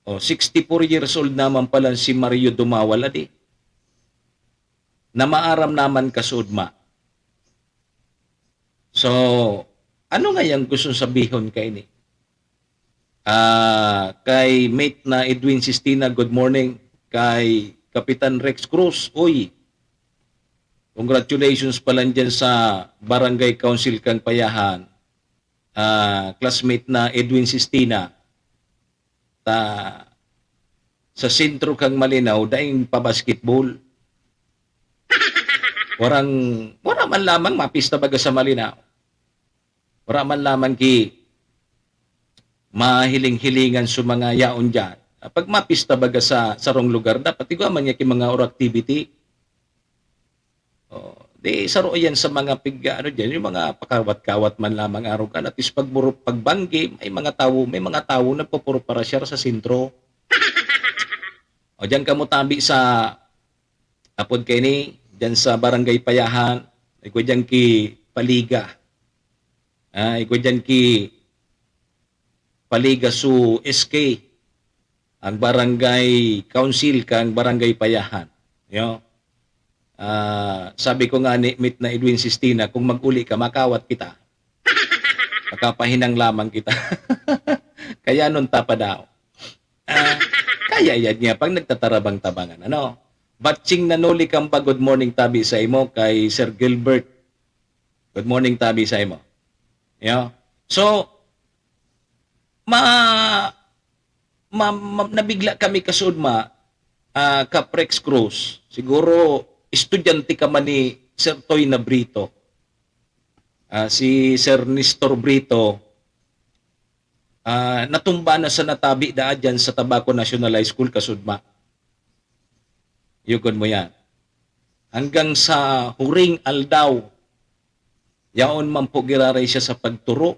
O, sixty-four years old naman pala si Mario Dumawal, adi. Na maaram naman kasuodma. So, ano nga yang gustong sabihon kaini? Ah, kay mate na Edwin Sistina, good morning. Kay Kapitan Rex Cruz, uy, congratulations pala dyan sa Barangay Council kang Payahan. Ah, classmate na Edwin Sistina. Ta, sa sentro kang Malinao, daing pa-basketball. Warang, wara man lamang mapista baga sa Malinao. Wara man lamang ki mahiling-hilingan sa mga yaon diyan. Pag mapista baga sa sarong lugar, dapat igwa man niya ki mga or activity. Oh, di saro yan sa mga pig-, ano diyan, yung mga pakawat-kawat man lamang arog kan. At least pag buru-, pagbanggi, may mga tawo, may mga tawo nagpupuro para siya sa sentro. O diyan kamo tabi sa, apod kaini, diyan sa Barangay Payahan, igwa diyan ki Paliga. Ah, igwa diyan ki Paliga su S K, ang barangay council kan Barangay Payahan. Yo. Ah, sabi ko nga ni mit na Edwin Sistina, "Kung mag-uli ka, makawat kita. Makapahinang lamang kita." Kaya nun ta pa daw. Ah, kaya yan niya pag nagtatarabang-tabangan, ano? Batching Nanuli Kamba, good morning, tabi sa imo, kay Sir Gilbert. Good morning, tabi sa imo. Yo. So, ma-, ma-, ma-, nabigla kami kasuodma, ah, Caprex Cruz. Siguro, estudyante ka man ni Sir Toy na Brito. Ah, si Sir Nestor Brito, ah, natumba na sa natabi daa dyan sa Tabaco National High School, kasuodma. Yugon mo yan. Hanggang sa huring aldaw, yaon man po giraray siya sa pagturo.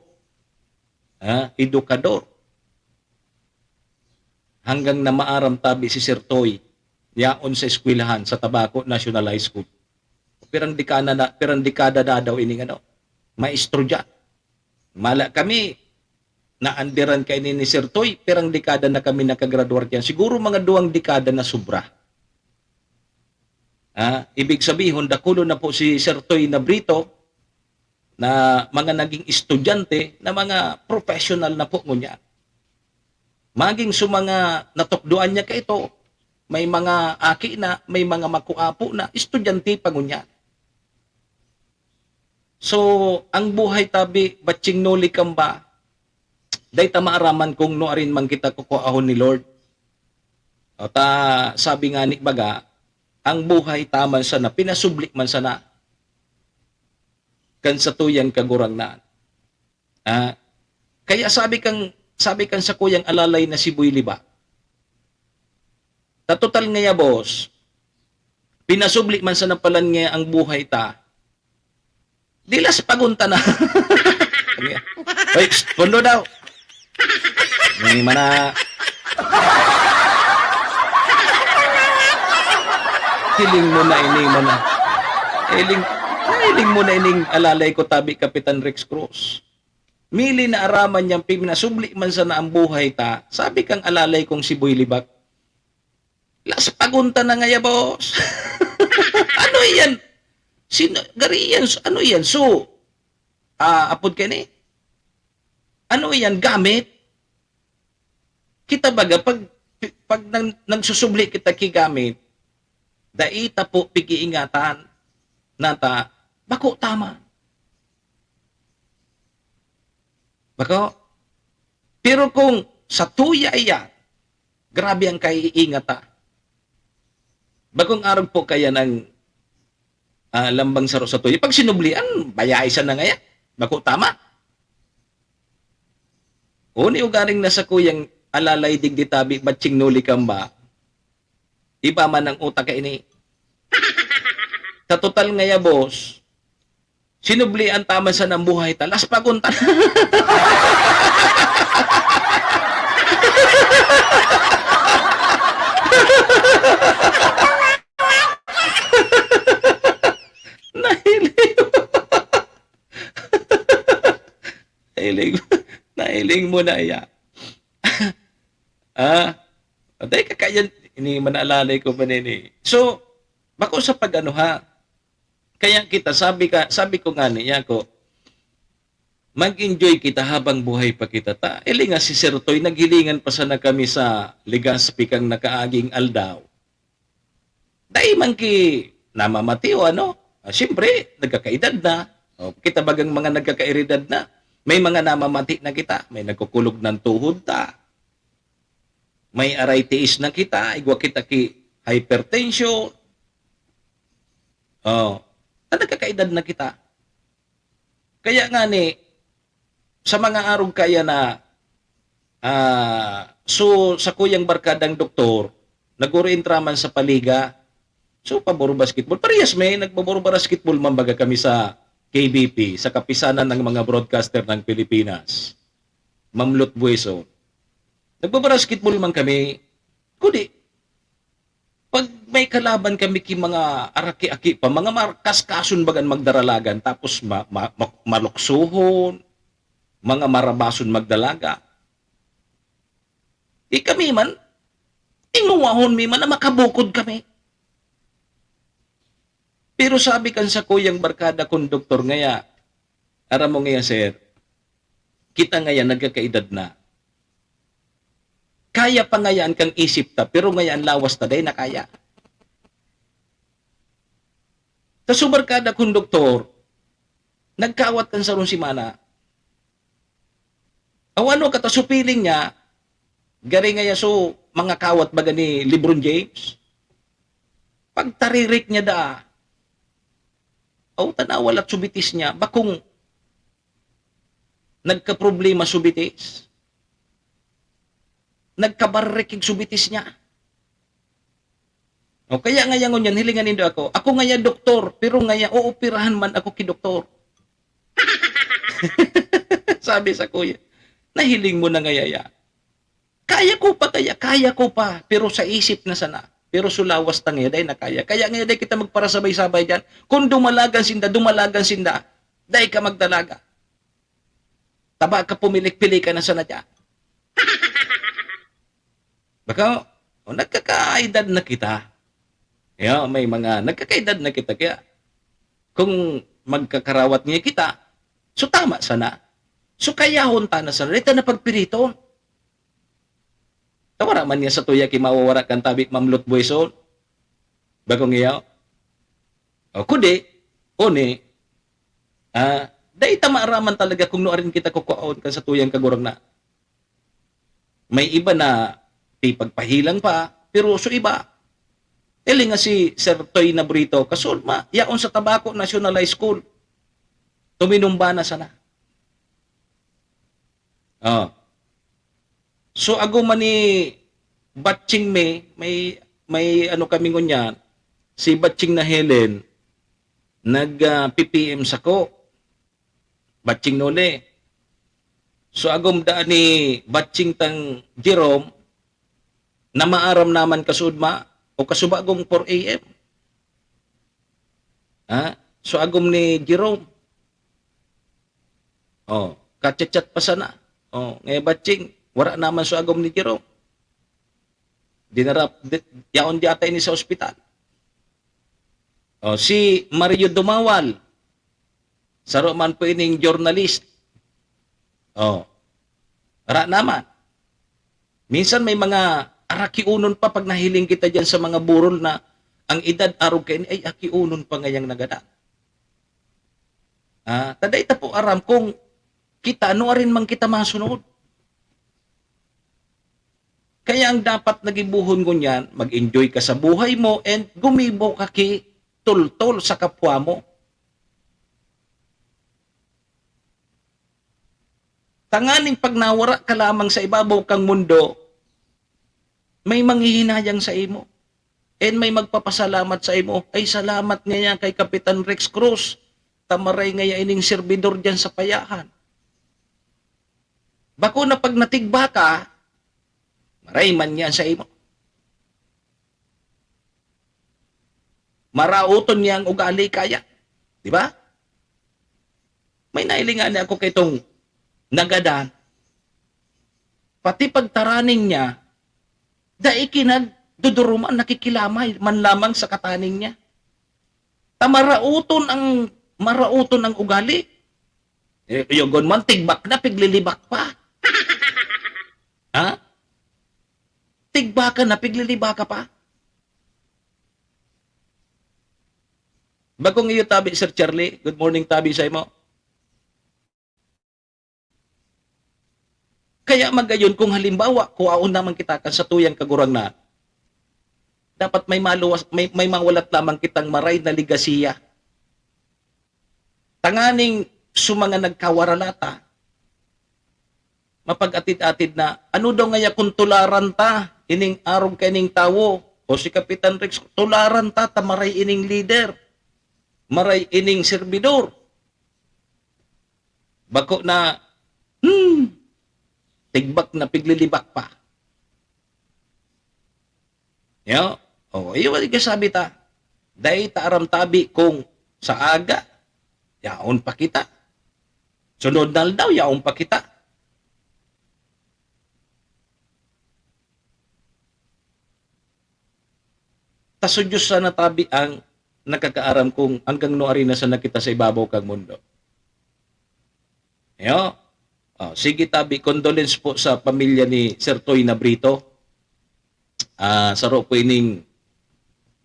Ha? Edukador. Hanggang na maaram tabi si Sir Toy, yaon sa eskwelahan sa Tabaco National High School. Pirang dekada na, pirang dekada na daw ining ano, maestro diyan. Mala kami, naandiran kaini ni Sir Toy, pirang dekada na kami nakagraduar diyan. Siguro mga duwang dekada na sobra. Ah, ibig sabihon, dakulon na po si Sir Toy na Brito, na mga naging estudyante, na mga professional na po ngunyan. Maging sa mga natukdoan niya kaito, may mga aki na, may mga makuapo na, estudyante pa ngunyan. So, ang buhay tabi, batching nuli kamba, dai ta maaraman kung nuarin man kita kukuahon ni Lord. O ta, sabi nga ni baga, ang buhay ta man sana, pinasubli man sana kan satuyang Kagurangnan. Ah, kaya sabi kang, sabi kang sakuyang alalay na si Boy Liba, "Ta total ngaya, boss, pinasubli man sana palan ngaya ang buhay ta. Dilas pagunta na." Hoy, psst, pondo daw. Ini man na. Hiling mo na ini man na. Hiling, hiling mo na ining alalay ko, tabi Kapitan Rex Cruz. Mili na araman niyang pigminasubli man sana ang buhay ta. Sabi kang alalay kong si Boy Libak. Las pagunta na ngaya, boss. Ano yan? Sino, gari yan? Ano yan? So, ah, apod ka ni? Ano yan? Gamit? Kita baga, pag, pag nag-, nagsusubli kita ki gamit, dai ta po pig-iingatan, nata, bako tama. Bako? Pero kung sa tuya iyan, grabe ang kaiingat ta. Bakong arog po kaya ng, ah, lambang saro sa tuya. Pag sinublian, bayai sa na ngaya. Bako tama. Uni ugaring na sa kuyang alalay digdi tabi, batsing nuli kamba. Iba man ang utak ka ini. Sa total ngaya, boss, sinublian ta man sana ang buhay ta. Las pagunta. Nahiling. Nahiling. Nahiling mo na iya. Ah, patay ka kayan. Ini man alalay ko pa nini. So, bako sa pag-ano ha. Kaya kita, sabi ka, sabi ko nga niya ko, mag-enjoy kita habang buhay pa kita ta. Ili nga si Sir Toy, naghilingan pa sana kami sa Legazpi kang nakaaging aldaw. Dai man ki namamati o ano. Ah, siyempre, nagkakaedad na. O, kita bagang mga nagkakaedad na. May mga namamati na kita. May nagkukulog ng tuhod ta. May arthritis na kita. Igwa kita ki hypertension. Oh, na nagkakaedad na kita. Kaya nga ni, sa mga arog kaya na, ah, so, sa kuyang barkadang doktor, nag-urintra man sa paliga, so, pabor basketball. Parehas may, nagbabor basketball man baga kami sa K B P, sa Kapisanan ng mga Broadcaster ng Pilipinas. Mamlot Bueso. Nagbabasketball man kami, kudi, pag may kalaban kami ki mga araki-aki pa, mga markaskason bagan magdaralagan, tapos ma-, ma-, ma-, maluksuhon, mga marabason magdalaga. Di kami man, ingnuwahon mi man na makabukod kami. Pero sabi kan sakuyang barkada konduktor ngaya, "Aram mo ngaya, sir, kita ngaya nagkakaedad na. Kaya pa ngaya an kang isip ta, pero ngaya an lawas ta dai na kaya." Ta so barkada konduktor, nagkawat kan sarong semana. Aw ano kata so feeling niya, gari ngaya so mga kawat baga ni Lebron James. Pagtaririk niya da, aw tanaw walat so bitis niya, bakong nagkaproblema so bitis. Nagkabarikig so bitis niya. O kaya ngaya ngunyan, hilingan nindo ako. Ako ngaya doktor, pero ngaya ooperahan man ako ki doktor. Sabi sa kuya, "Nahiling mo na ngaya ya?" "Kaya ko pa kaya, kaya ko pa, pero sa isip na sana. Pero so lawas ta ngaya, dai na kaya. Kaya ngaya dai kita magparasabay-sabay diyan. Kung dumalagan sinda, dumalagan sinda. Dai ka magdalaga. Taba ka, pumilik-pili ka na sana diyan." Baka, o, nagkakaedad na kita. Ya, may mga nagkakaedad na kita. Kaya, kung magkakarawat niya kita, so tama sana. So kayahon ta na sana. Dai ta na pagpiriton. Ta wara man niya sa tuya ki mawawara kan tabi mamlot buwison. Bakong iya. O, kundi, oni, ah, dai ta maaraman talaga kung nuarin kita kukuaon kan sa tuyang kagurang na. May iba na pipagpahilang pa, pero so iba, ili nga si Sir Toy Nabrito, kasul ma, yaon sa Tabaco National High School. Tuminumba na sana. Oh. So, ago man ni Batching me, may, may ano kami ngunyan, si Batching na Helen, nag, ah, P P M sako. Batching nuli. So, agom daa ni batching tang Jerome, na maaram naman kasudma o kasubagong four A M. Ha? So, agom ni Jerome. Oh, kachat-chat pa sana. Oh, ngay batching, wala naman so agom ni Jerome. Dinara, di, yaon di ata ini sa ospital. Oh, si Mario Dumawal, saro man po ining journalist. Oh, wala naman. Minsan may mga arakionon pa pag nahiling kita diyan sa mga burol na ang edad arog kaini, ay, akionon pa ngayang nagadan. Ah, ta dai ta po aram kung kita, ano arin man kita masunod. Kaya ang dapat na gibohon ngunyan, mag-enjoy ka sa buhay mo and gumibo ka ki tultol sa kapwa mo. Tanganing pag nawara ka lamang sa ibabaw kang mundo, may manghihinayang sa imo. And may magpapasalamat sa imo. Ay, salamat niya kay Kapitan Rex Cruz. Ta maray ngaya ining serbidor diyan sa payahan. Bako na pag natigba ka, maray man niya sa imo. Marauton niya ang ugali kaya. Di ba? May nailingan niya ako kay itong nagadan. Pati pagtaraning niya, dai kinagduduruman, nakikilamay man lamang sa kataning niya. Ta marauton ang, marauton ang ugali. Eh, yogon man, tigbak na, piglilibak pa. Ha? Tigbak ka na, piglilibak ka pa. Bagong iyo tabi, Sir Charlie. Good morning, tabi sa imo. Kaya magayon kung halimbawa, kuhaon naman kita kan satuyang Kagurangnan, dapat may maluwas, may, may mawalat lamang kitang maray na ligasiya. Tanganing sa mga nagkawaralata, mapag-atid-atid na, ano daw ngaya kung tularan ta, ining arog kaining tawo, o si Kapitan Rex, tularan ta, ta maray ining lider, maray ining serbidor. Bako na, hmm, tigbak na piglilibak pa. Yo? O, iyo, di ka sabi ta. Dai ta aram tabi kung sa aga, yaon pa kita. Sunod na aldaw, yaon pa kita. Ta sa Diyos sana tabi ang nakakaaram kung hanggang nuari na sana kita sa ibabaw kang mundo. Yo? O, sige, tabi, condolence po sa pamilya ni Sir Toy Nabrito. Ah, saro po ining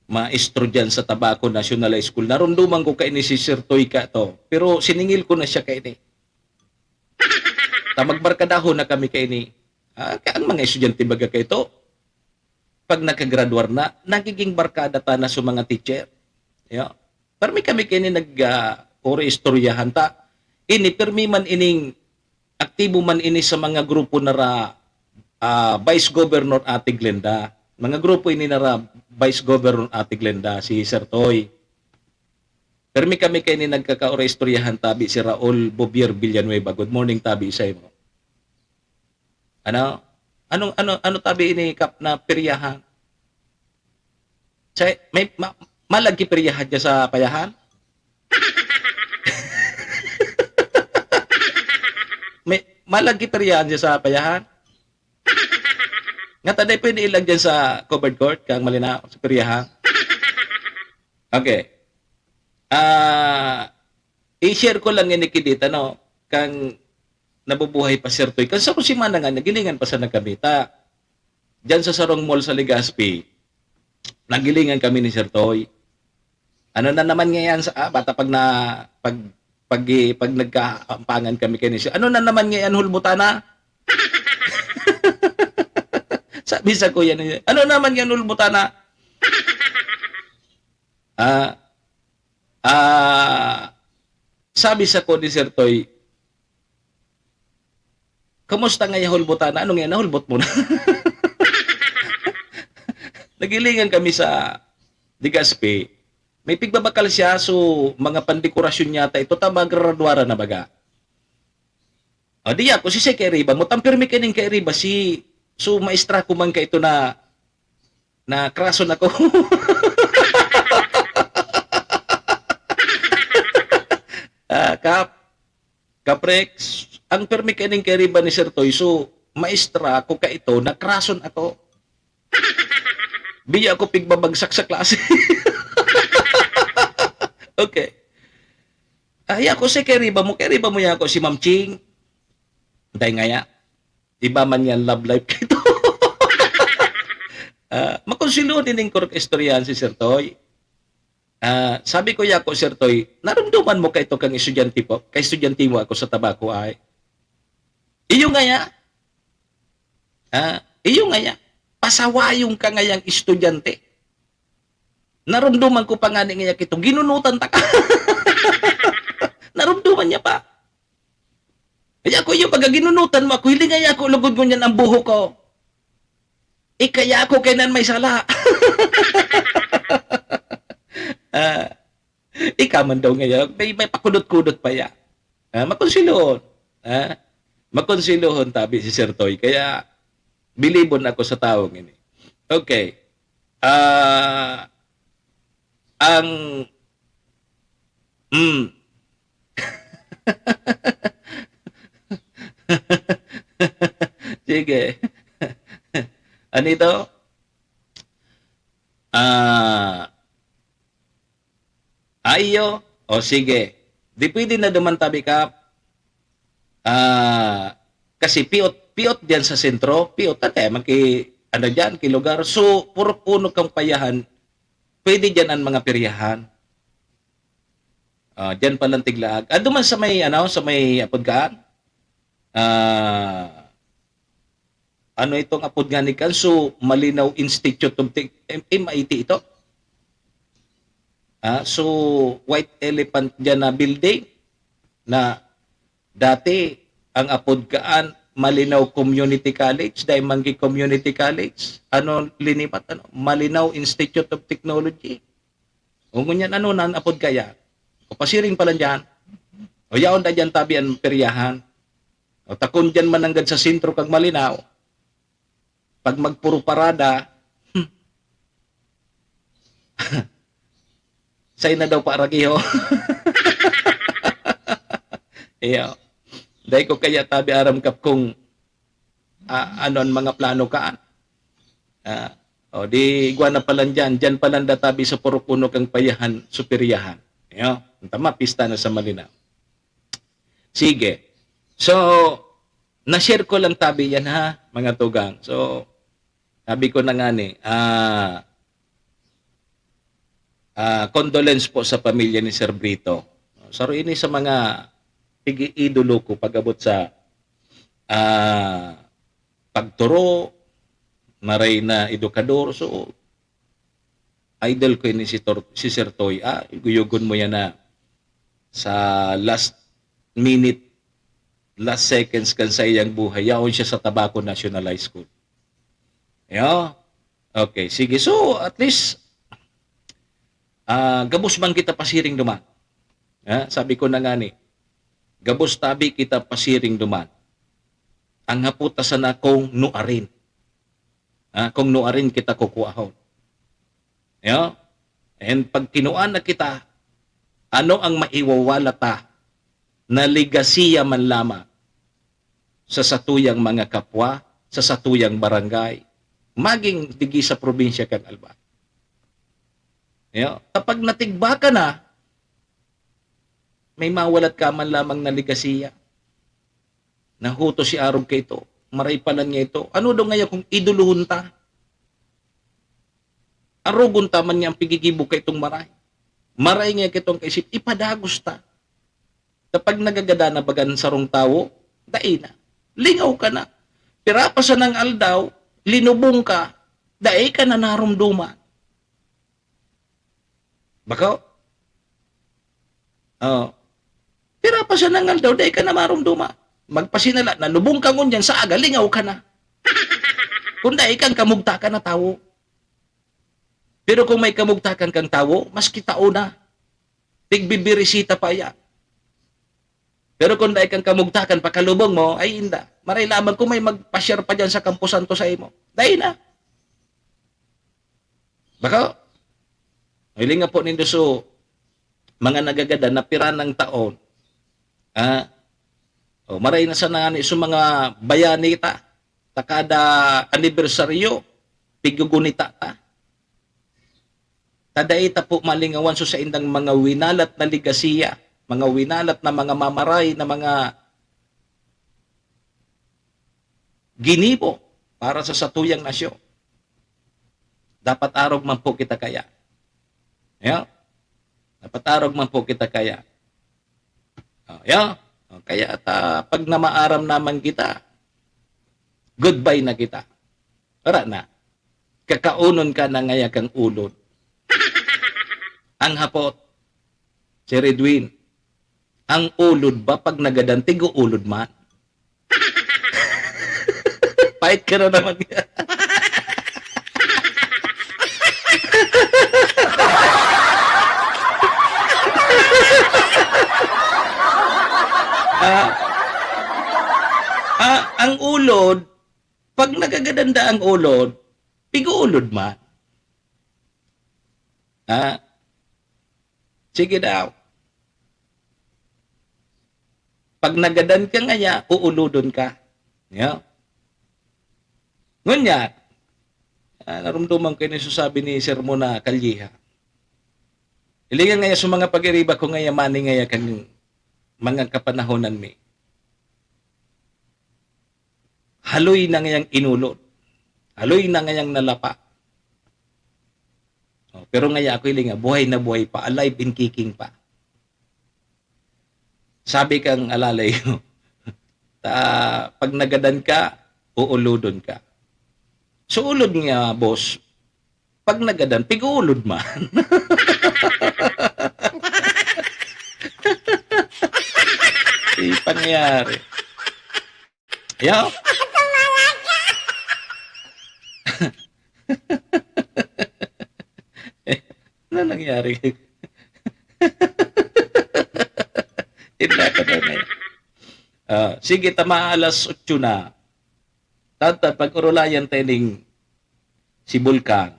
maestro diyan sa Tabaco National High School. Narumduman ko kaini si Sir Toy ka to, pero siningil ko na siya kaini. Ta magbarkadahon na kami kaini. Ah, ka-, ang mga estudyante baga kaito, pag nakagraduar na, nagiging barkada ta na sa mga teacher. Yo. Permi kami kaini nag, ah, oro istoryahan ta. Ini, permi man ining, aktibo man ini sa mga grupo na ra, ah, Vice Governor Ate Glenda. Mga grupo ini na ra Vice Governor Ate Glenda, si Sir Toy. Permi kami kaini nagkakaoro istoryahan tabi si Raul Bobier Villanueva. Good morning, tabi sa imo. Ano? Anong, ano, ano tabi ini, Kap, na peryahan? Sa, may, ma-, malagi peryahan dyan sa payahan? May, malagi peryahan dyan sa payahan? Nga taday pwede ilag dyan sa covered court, kang malinaw, sa peryahan? Okay. Ah, i-share ko lang ini kidita, no? Kang nabubuhay pa, Sir Toy. Kan sarong semana nga, nagilingan pa sana kami. Ta, dyan sa sarong mall sa Legazpi, nagilingan kami ni Sir Toy. Ano na naman ngayon sa, ah, bata pag na, pag, pag, pag nagkaampangan kami kaini, "Ano na naman ngayon, hulbutana?" Sabi sa kuya niya, "Ano naman yan, hulbutana?" Ah, ah, sabi sa ko ni Sir Toy, "Kamusta nga hulbutana? Ano nga nahulbot mo na?" Nagilingan kami sa Legazpi. May pigbabakal siya, so mga pandekorasyon yata ito, ta magraradwara na baga. O, di ako, si Sir Kairiba mo, tampirmi kaining Kairiba, si, so, maestra ko man kaito na, na krason ako. Ah, Kap, Kaprex, ang pirmi kaining Kairiba ni Sir Toy, so, maestra ko kaito, na krason ako. Biya ako pigbabagsak sa klase. Okay. Ay, ako si Kairiba mo, Kairiba mo yan ako, si Ma'am Ching. Dahil nga ya, iba man yan love life kaito. Ah, makonsilyo din yung kurok istoryahan si Sir Toy. Ah, sabi ko, "Yako, Sir Toy, narumduman mo kaito kang estudyante po, kay estudyante mo ako sa tabako ay." Iyo ngaya. Ah, iyo ngaya. Pasawayong ka ngayang estudyante. Narumduman ko pa ngani ngaya kito, ginunutan ta ka. Narumduman niya pa. Kaya ko, "Iyo, pag ginunutan mo ako, hiling ngaya ako, lugod ngunyan ang buhok ko." Ikaya ako kainan may sala. Ah, ika man daw ngayon, may, may pakudot-kudot pa ya. Ah, makonsilohon. Ah, makonsilohon tabi si Sir Toy. Kaya, bilibon ako sa taong ini. Okay. Ah, ang, mm. Sige. Ano ito? Ah, ayo? O sige. Di pwede na duman tabi ka. Ah, kasi piot, piot diyan sa sentro, piot na tayo, maki, ano diyan, ki lugar. So, puro puno kang payahan, pwede diyan ang mga peryahan. Ah, diyan palang tiglaag. Ah, duman sa may, ano, sa may apod kaan? Ah, ano itong apod nga ni kan? So, Malinaw Institute of Tech-, M-, M I T ito? Ah, so, White Elephant diyan na building na dati ang apod kaan, Malinaw Community College, dahil Manggi Community College. Ano linipat? Ano? Malinaw Institute of Technology. O ngunyan, ano na ang apod kaya? O pasiring pa lang diyan. O yaon na diyan tabi ang peryahan. O takon diyan mananggad sa sentro kag Malinaw. Pag magpuro parada, hmm. Say na daw pa ragiho. Iyo. Dai ko kaya tabi aram kap kung, ah, ano ang mga plano kaan. Ah, o di, igwa na palan diyan. Diyan palan da tabi sa puro puno kang payahan, supiryahan. Iyo. Ang tama, pista na sa Malinaw. Sige. So, na-share ko lang tabi yan ha, mga tugang. So, sabi ko na nga ni, ah, ah, condolence po sa pamilya ni Sir Brito. Saro ini sa mga pig-iidolo ko pag-abot sa, ah, pagturo, maray na edukador. So, idol ko ini si Tor-, si Sir Toy. Ah, guyugon mo yan na sa last minute, last seconds kan sa iyang buhay, yaon siya sa Tabaco National High School. Yo? Okay, sige. So, at least, ah, gabos man kita pasiring duman. Ah, sabi ko na nga ni, gabos tabi kita pasiring duman. Ang haputa sana kung nuarin. Ah, kung nuarin kita kukuahon. Yo? And pag kinuan na kita, ano ang maiwawala ta na legasiya man lamang sa satuyang mga kapwa, sa satuyang barangay, maging digi sa probinsya kan Albay? Yo? Kapag natigba ka na, may mawalat ka man lamang na legasiya. Nahuto si arog kaito, maray palan niya ito. Ano daw ngaya kung iduluhon ta? Arogon ta man niya ang pigigibo kaitong maray. Maray niya kaitong kaisip, ipadagos ta. Kapag nagagada na bagan sarong tawo, dai na. Lingaw ka na. Pira pa sanang aldaw, linubong ka, dai ka na narumduman. Bako? Oh. Pira pa sanang aldaw, dai ka na marumduma. Magpasinala, nalubong ka ngunyan sa aga, lingaw ka na. Kung dai kang kamugtakan na tawo. Pero kung may kamugtakan kang tawo, mas kitao na. Tigbibirisita pa iya. Pero kung dai kang kamugtakan, pakalubong mo, ay inda. Maray lamang kung may magpa-share pa diyan sa Campo Santo sa imo. Dai na. Bako, hiling nga po nindo so, mga nagagadan na pira ng taon. Ah, o, maray na sana ngani so mga bayani ta, ta kada anibersaryo, pigugunita ta. Ta dai ta po malingawan so saindang mga winalat na legasiya, mga winalat na mga mamaray na mga ginibo para sa satuyang nasyon. Dapat arog man po kita kaya. Ya? Dapat arog man po kita kaya. Oh, ya? Oh, kaya ta, pag namaaram naman kita, goodbye na kita. Wala na. Kakaunon ka na ngaya kang ulod. Ang hapot, Sir Edwin, ang ulod ba pag nagadan, tig-uulod man? Pait ka na naman. Ah, ah, ang ulod, pag nagaganda ang ulod, pig-uulod man. Ha? Sige daw. Pag nagadan ka ngaya, uulodon ka. Ya. Ngunyan, ah, narumduman ko ini so sabi ni Sermon na Calleja. Hilingan ngaya sa mga pag-iriba ko ngaya, mani ngaya kan mga kapanahonan mi. Haloy na ngayang inulod. Haloy na ngayang nalapa. Oh, pero ngaya ako hiling nga, buhay na buhay pa, alive and kicking pa. Sabi kang alalay ko, ta, pag nagadan ka, uulodon ka. So, ulod nga, boss, pag nagadan, pig-uulod man. Di pangyayari. Yo? Eh, ano nangyari? Hindi ka daw na yan. Ah, sige, tama alas otso na. Tata, pag-urulayan ta ining si Bulkan.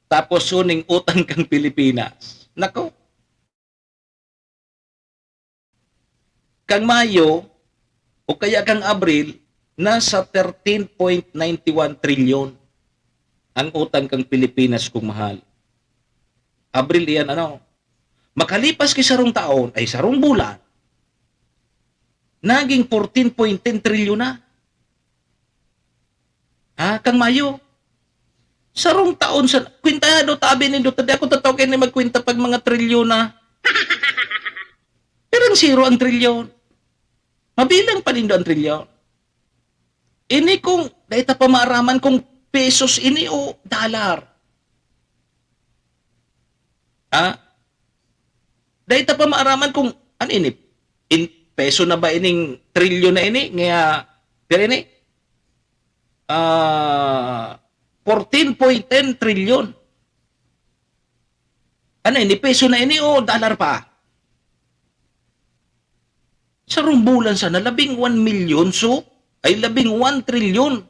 Tapos suning utang kang Pilipinas. Nako. Kang Mayo o kaya kang Abril, nasa thirteen point nine one trilyon ang utang kang Pilipinas, kung mahal. Abril iyan, ano? Makalipas ki sarong taon, ay sarong bulan, naging fourteen point ten trilyon na. Ha, kang Mayo. Sarong taon sa, kwentado, tabi nindo, ta di ako tataw kaini magkwenta pag mga trilyon na. Pirang zero ang trilyon. Mabilang pa nindo ang trilyon. Ini kung, dai ta pa maaraman kung pesos ini o dollar. Ha? Dai ta pa maaraman kung ano ini, in peso na ba ining trilyon na ini? Ngaya, pero ini, ah, fourteen point ten trilyon. Ano ini, peso na ini o dollar pa? Sarong bulan sana, labing one milyon, so, ay, labing one trilyon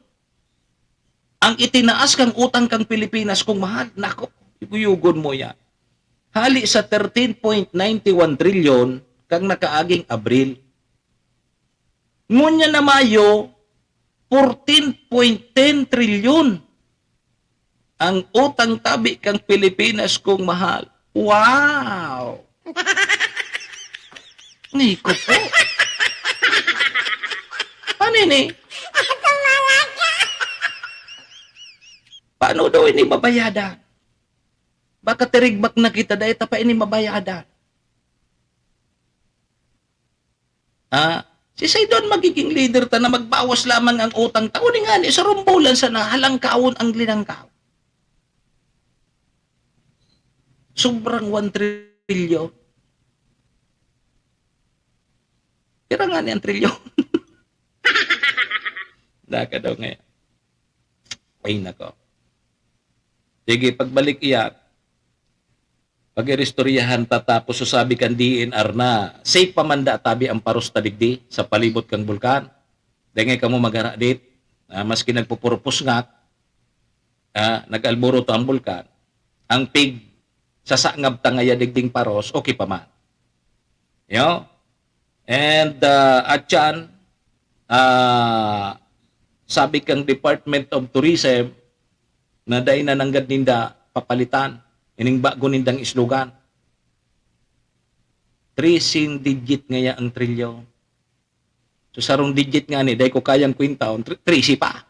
ang itinaas kang utang kang Pilipinas, kung mahal. Nako, yugoyugon mo yan. Hali sa thirteen point nine one trilyon kang nakaaging Abril. Ngunyan na Mayo, fourteen point ten trilyon ang utang tabi kang Pilipinas, kung mahal. Wow! Niko po. Ano ini? Paano daw ini babayadan? Baka tirigbak na kita, dahil ta pa ini mabayadan. Ah, si Saydon magiging leader ta na magbawas lamang ang utang ta. Uni ngani, sarong bulan sana, halangkawon ang linangkaw. Sobrang one trillion. Pira ngani ang trilyon? Daka daw ngayon. Ay, nako. Sige, pagbalik iyan, Pag-iristoryahan ta, tapos sasabi kan D E N R na safe pa man da tabi ang paros ta digdi sa palibot kan bulkan. Dai ngani kamo magharadit, ah, maski nagpupurupos nga, ah, nag-alboroto ang bulkan, ang pig sasangab ta ngaya digding paros, okay pa man. Yo? And, ah, at yan, ah, sabi kang Department of Tourism na dai na nanggad ninda papalitan ining bago nindang slogan. Trese digit ngaya ang trilyon. So, sarong digit ngani, dai ko kayang kwentahon, tre-, trese pa.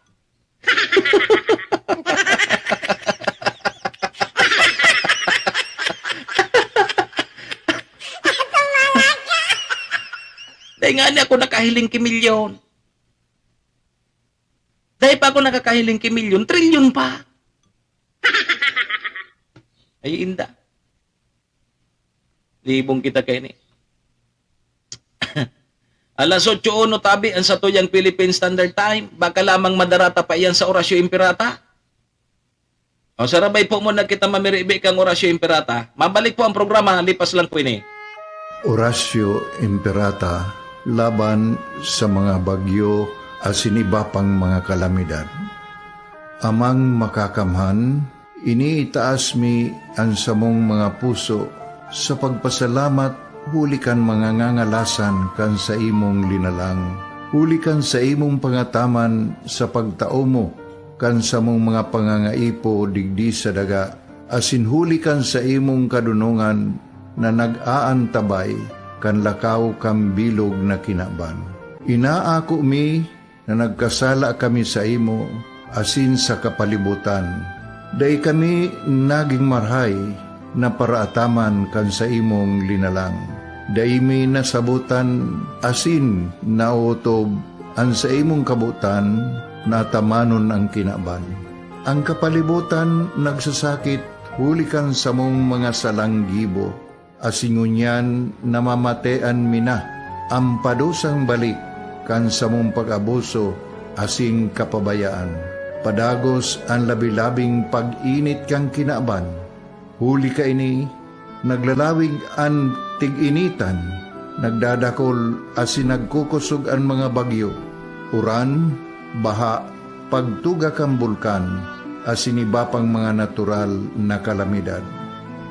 Dai ngani ako nakahiling ki milyon. Dai pa ako nakakahiling ki milyon, trilyon pa. Ay, inda. Libong kita kaini. Alas otso uno tabi ang satuyang Philippine Standard Time. Baka lamang madarata pa iyan sa Orasyo Imperata. O, sarabay po muna kita mamiribi kang Orasyo Imperata. Mabalik po ang programa, lipas lang po ini. Orasyo Imperata laban sa mga bagyo asin iba pang mga kalamidad. Amang Makakamhan, iniitaas mi an samong mga puso sa pagpasalamat huli kan mga ngangalasan kan saimong linalang, huli kan saimong pangataman sa pagtao mo kan samong mga pangangaipo digdi sa daga, asin huli kan saimong kadonongan na nag-aantabay kan lakaw kan bilog na kinaban. Inaako mi na nagkasala kami saimo asin sa kapalibutan. Dai kami nagin marahay na paraataman kan saimong linalang. Dai mi nasabotan asin naotob an saimong kabotan na atamanon an kinaban. An kapalibutan nagsasakit huli kan samong mga salang gibo, asin ngunyan namamatean mi na an padusang balik kan samong pag-abuso asin kapabayaan. Padagos an labi-labing pag-init kan kinaban. Huli kaini, naglalawig an tig-initan, nagdadakol asin nagkukosog an mga bagyo, uran, baha, pagtuga kan bulkan, asin iba pang mga natural na kalamidad.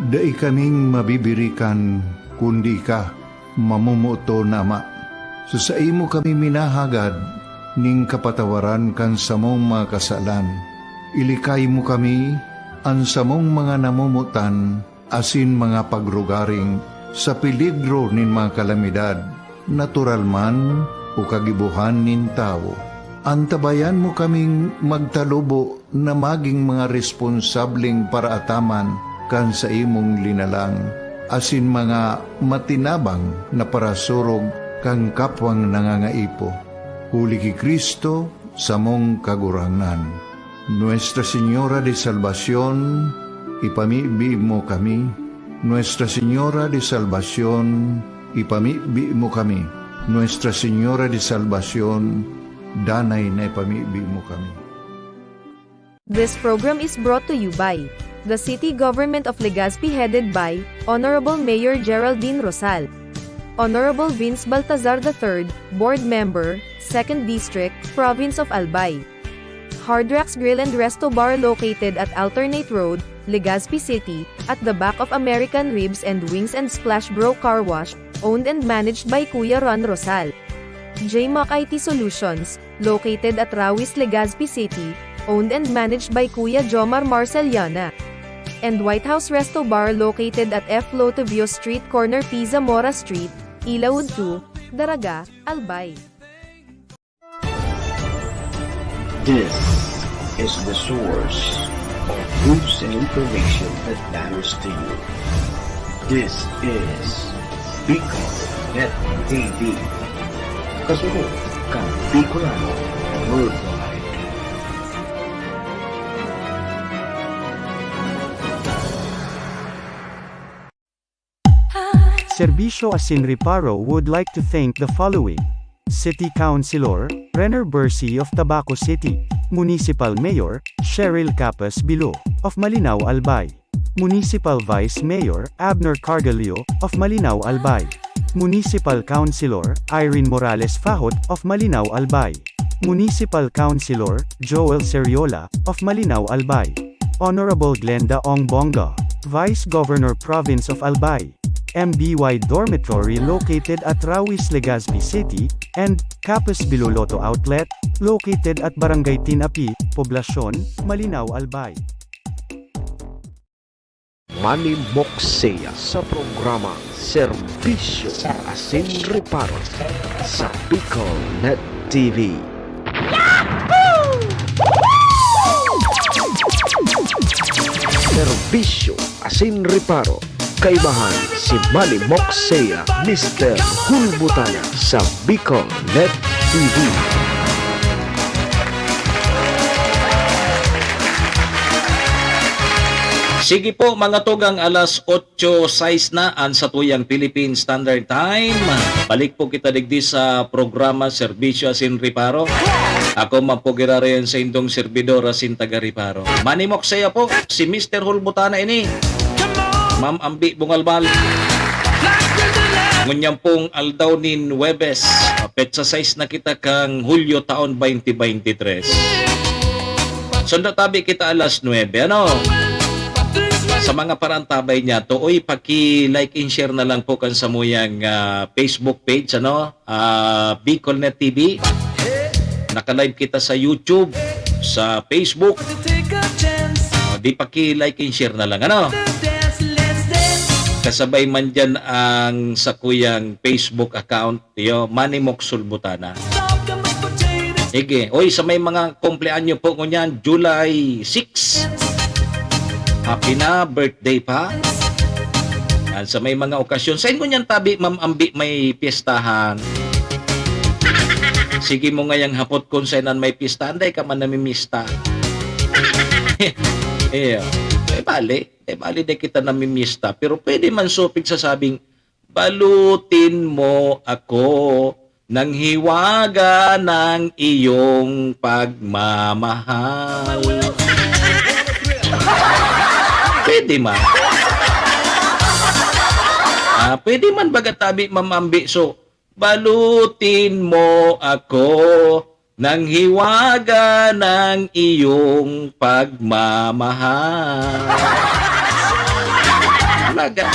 Dai kaming mabibirikan, kundi ika, mamomoton na Ama. Sa saimo kami minahagad nin kapatawaran kan samong mga kasalan. Ilikay mo kami, an samong mga namomotan, asin mga pagrugaring sa peligro nin mga kalamidad, natural man o kagibohan nin tawo. Antabayan mo kaming magtalubo na magin mga responsableng paraataman kan saimong linalang, asin mga matinabang na parasurog kan kapwang nangangaipo. Huli ki Cristo, samong Kagurangnan. Nuestra Señora de Salvacion, ipamibi mo kami. Nuestra Señora de Salvacion, ipamibi mo kami. Nuestra Señora de Salvacion, danay na ipamibi mo kami. This program is brought to you by the City Government of Legazpi, headed by Honorable Mayor Geraldine Rosal, Honorable Vince Baltazar the third, Board Member, Second District, Province of Albay. Hard Rocks Grill and Resto Bar, located at Alternate Road, Legazpi City, at the back of American Ribs and Wings and Splash Bro Car Wash, owned and managed by Kuya Ron Rosal. J Mac I T Solutions, located at Rawis, Legazpi City, owned and managed by Kuya Jomar Marceliana. And White House Resto Bar, located at F Lotovio Street, corner P Zamora Street, Ilaud two, Daraga, Albay. This is the source of news and information that matters to you. This is Bicol Net T V. Kasunod kan Bicolano Worldwide. Serbisyo asin Reparo would like to thank the following: City Councilor Renner Bercy of Tabaco City, Municipal Mayor Cheryl Capas Bilo of Malinao, Albay, Municipal Vice Mayor Abner Cargallo of Malinao, Albay. Municipal Councilor Irene Morales Fajot of Malinao, Albay. Municipal Councilor Joel Seriola of Malinao, Albay. Honorable Glenda Ong Bonga, Vice Governor, Province of Albay. M B Y dormitory located at Rawis, Legazpi City, and Capas Biloloto Outlet, located at Barangay Tinapi, Poblacion, Malinao, Albay. Manny Moxea sa programa Serbisyo Asin Reparo sa Bicol Net T V. Serbisyo Asin Reparo, kaibahan si Manny Moxea, Mister Hulbutana sa Bicol Net T V. Sige po, mga tugang, alas otso sais na an satuyang Philippine Standard Time. Balik po kita digdi sa programa Serbisyo Asin Reparo. Ako man po giraray an saindong servidor asin taga-reparo. Manny Moxea po, si Mister Hulbutana ini. Ma'am Ambi Bungalbal. Ngunyan pong aldaw nin Huwebes, petsa sais na kita kan Hulyo taon twenty twenty-three. Sundo tabi kita alas nuebe, ano? Sa mga parantabay niya to, uy, paki-like and share na lang po kan samuyang, ah, Facebook page, ano? Ah, Bicol Net T V. Naka-live kita sa YouTube, sa Facebook. Ah, di paki-like and share na lang, ano? Kasabay man dyan ang sakuyang Facebook account, yo, Manny Mox Hulbutana. Sige. Oy, sa may mga kumpleanyo po ngunyan, July six. Happy na birthday pa. Yan, sa may mga okasyon. Sain ngunyan tabi, Ma'am Ambi, may piyestahan? Sige mo ngayang hapot kung sainan may piyestahan, dai ka man namimista. Iyo. Eh, bali. Eh, bali, dai kita namimista. Pero pwede man supig sa sabing, "Balutin mo ako ng hiwaga ng iyong pagmamahal." Pwede man. Ah, pwede man baga tabi, Ma'am Ambi. So, "Balutin mo ako ng hiwaga ng iyong pagmamahal." Talaga.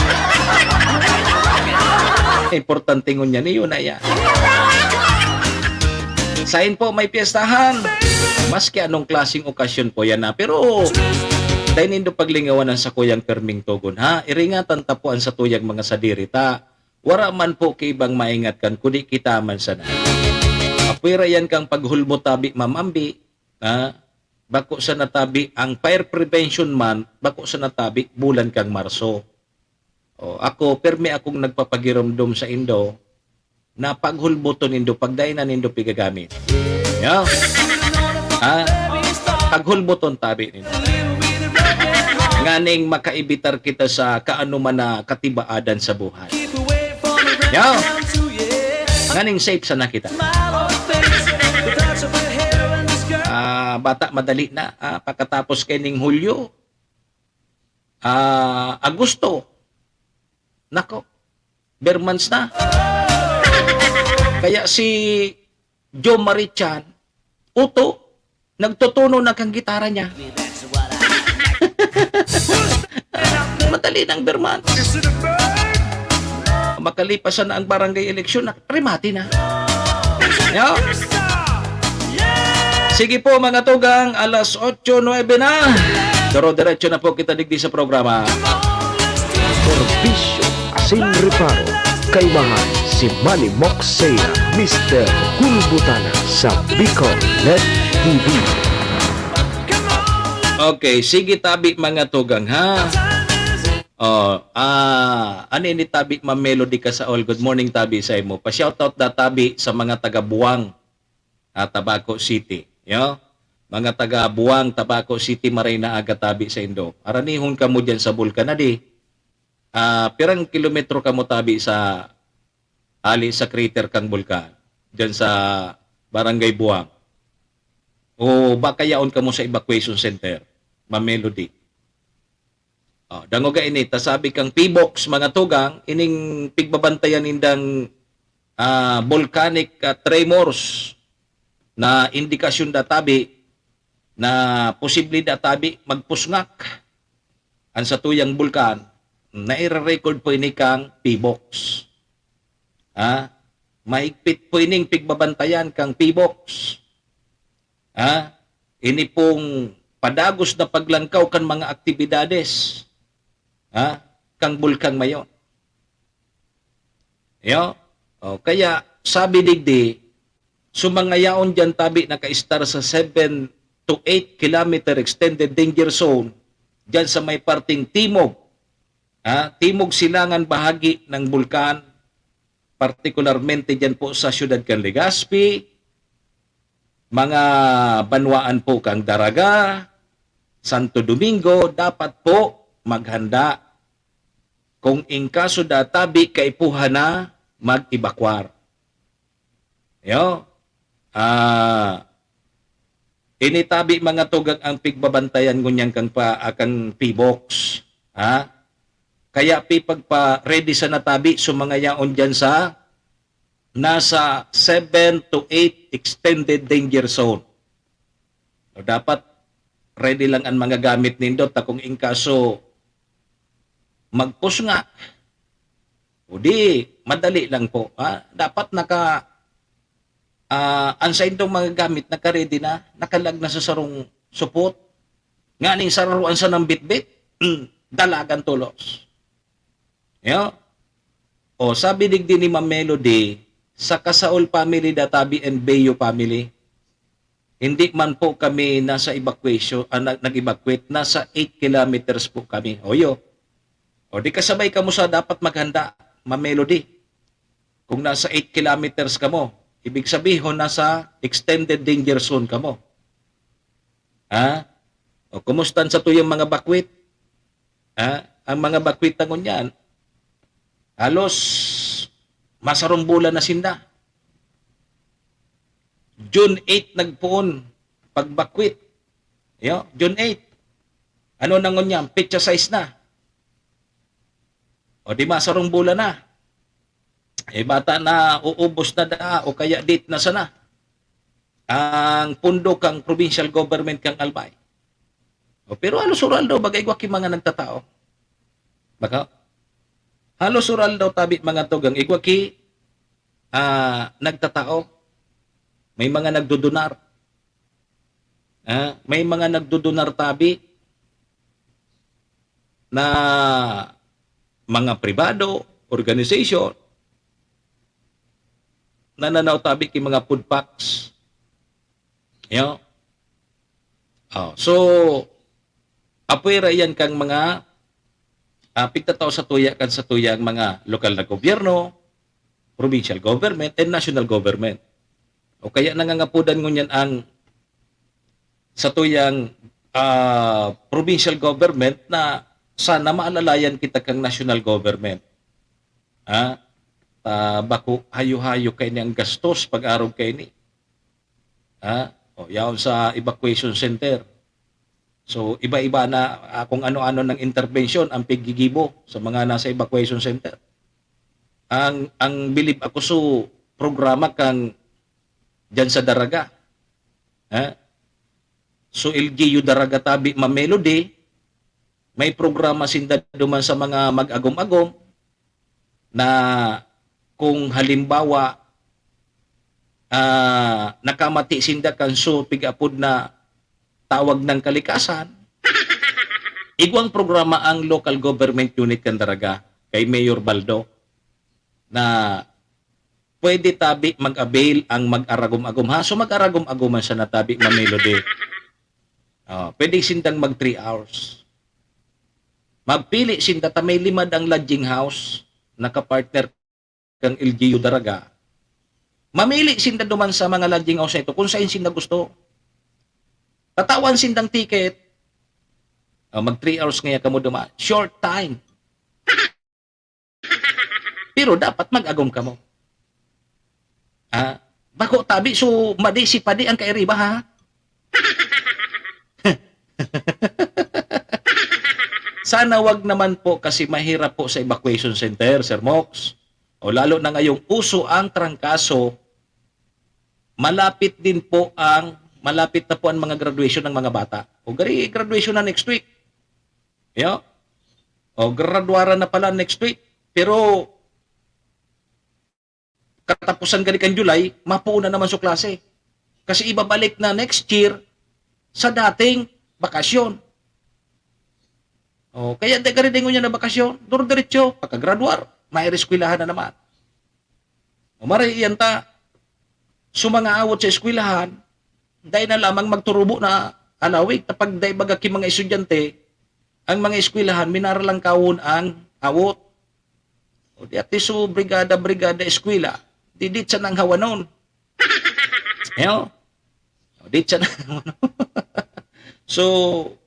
Importante ngunyan, iyo na yan. Sain po may piyestahan? Maski anong klaseng okasyon po yan, ha. Pero, dai nindo paglingawan ang sakuyang pirming togon, ha. Iringatan ta po an satuyang mga sadiri ta. Wara man po kaibang maingat kan kundi kita man sana. Apwera yan kang paghulbot tabi, Ma'am Ambi, ha? Bako sana tabi ang Fire Prevention Month, bako sana tabi bulan kang Marso. O, ako, permi akong nagpapagiromdom saindo na paghulboton nindo, pagdai na nindo pigagamit. Yo? Ha? Paghulboton tabi nindo. Nganing makaibitar kita sa kaano man na katibaadan sa buhay. Yo? Nganing safe sana kita. Ah, bata, madali na. Ah, pagkatapos kaining Hulyo, ah, Agosto. Nako, ber months na. Kaya si Joe Marichan, uto, nagtutuno na kan gitara niya. Madali nang ber months. Makalipas na ang barangay eleksyon, na-, remate na. Yo? Sige po, mga tugang, alas otso nuebe na. Duro-diretso na po kita digdi sa programa. Serbisyo asin reparo, kaibahan si Manny Moxea, Mister Hulbutana sa Bicol Net T V. Okay, sige tabi, mga tugang, ha? Oh, ah, ano ini tabi, Ma'am Melody Casaol? Good morning tabi sa imo. Pa-shoutout da tabi sa mga taga Buang, ah, Tabaco City. Yo? Mga taga Buang, Tabaco City, maray na aga tabi sa indo. Aranihon kamo diyan sa Bulkan, adi. Ah, pirang kilometro kamo tabi sa, ali sa crater kang Bulkan? Diyan sa Barangay Buang. O baka yaon kamo sa evacuation center, Ma'am Melody? Oh, dangoga ini, ta sabi kang PHIVOLCS, mga tugang, ining pigbabantayan nindang, ah, volcanic, ah, tremors na indikasyon da tabi na posible da tabi magpusngak an satuyang bulkan, naire-record po ini kang PHIVOLCS. Ha? Mahigpit po ining pigbabantayan kang PHIVOLCS. Ha? Ini pong padagos na paglangkaw kan mga aktibidades, ha, kang bulkang mayon. Yo? O, kaya sabi digdi, so mga yaon diyan tabi nakaistar sa seven to eight kilometer extended danger zone diyan sa may parteng timog, ha, timog silangan bahagi ng bulkan, partikularmente diyan po sa siyudad kan Legazpi, mga banwaan po kang Daraga, Santo Domingo, dapat po maghanda. Kung in kaso da tabi kaipuhan na, mag-evacuar. Yo? Ah, ini tabi mga tugang ang pigbabantayan ngunyan kang pa, ah, kang PHIVOLCS. Ha? Kaya pi pagpa-ready sana tabi so mga yaon diyan sa nasa seven to eight extended danger zone. So, dapat ready lang an mga gamit nindo ta kung in kaso magpusngak, o di, madali lang po, ha? Dapat naka, ah, an saindong mga gamit naka-ready na, nakalag na sa sarong supot. Nganing sararoan sanang bitbit, hmm, dalagan tolos. Yo? O, sabi digdi ni Ma'am Melody, sa Kasaol family da tabi and Bayo family, hindi man po kami nasa evacuation, ah, nag-, nag-evacuate, nasa eight kilometers po kami. Oyo. O, di kasabay kamo sa dapat maghanda, Ma'am Melody. Kung nasa eight kilometers kamo, ibig sabihon, nasa extended danger zone kamo. Ha? O, kumusta an satuyang mga bakwit? Ha? Ang mga bakwit na ngunyan, halos masarong bulan na sinda. June eight nagpoon pagbakwit. Yo, June eight. Ano na ngunyan? Petsa sais na. O di masarong bulan na. Eh, bata na uubos na da, o kaya date na sana ang pondo kang provincial government kang Albay. O, pero halos oral daw, baga igwa ki mga nagtatao. Baka, halos oral daw tabi mga tugang, igwa ki, ah, nagtatao. May mga nagdudunar. Ah, may mga nagdudunar tabi na mga pribado, organization, nananaw tabi ki mga food packs. Yo? Oh, so, apwera iyan kang mga, ah, pigtatao sa tuya kan sa tuyang mga lokal na gobyerno, provincial government, and national government. O kaya nangangapodan ngunyan ang sa tuyang, ah, provincial government na sana maalalayan kita kang national government. Ha? Ta bako hayo-hayo kaini ang gastos pag-arog kaini. Ha? O, yaon sa evacuation center. So, iba-iba na, ah, kung ano-ano ng interbensyon ang piggigibo sa mga nasa evacuation center. Ang, ang bilib ako so programa kang diyan sa Daraga. Ha? So, L G U Daraga tabi, Ma'am Melody, may programa sinda duman sa mga mag-agom-agom na kung halimbawa, ah, nakamati sinda kan so pig-apod na tawag ng kalikasan, igwang programa ang local government unit kan Daraga kay Mayor Baldo na pwede tabi mag-avail ang mag-aragom-agom. Ha? So mag-aragom-agom man siya na tabi, Ma'am Melody. Oh, pwede sindang mag three hours. Magpili sinda ta may lima dang lodging house, nakapartner kang L G U Daraga. Mamili sinda duman sa mga lodging house na ito kung saan sinda gusto. Tatawan sindang ticket. Oh, mag three hours ngaya kamo duman. Short time. Pero dapat mag-agom kamo. Ah, bako tabi, so madi si padi ang kairiba, ha? Sana wag naman po kasi mahirap po sa evacuation center, Sir Mox. O lalo na ngayong uso ang trangkaso, malapit din po ang, malapit na po ang mga graduation ng mga bata. O gari, graduation na next week. Yo? O graduaran na pala next week. Pero katapusan gani kan July, mapuon na naman su klase. Kasi ibabalik na next year sa dating bakasyon. O, kaya di ka rin ngunyan na bakasyon, duro-diretso, pagkagraduar, may eskwelahan na naman. O, maray iyan ta, su mga awot sa eskwelahan, dai na lamang magturubo na alawig, tapag dai baga ki mga estudyante, ang mga eskwelahan, minaralangkawon ang awot. O di ati su brigada-brigada eskwela, di dit sa nang hawanon. Yo? O di sa nang hawanon. So,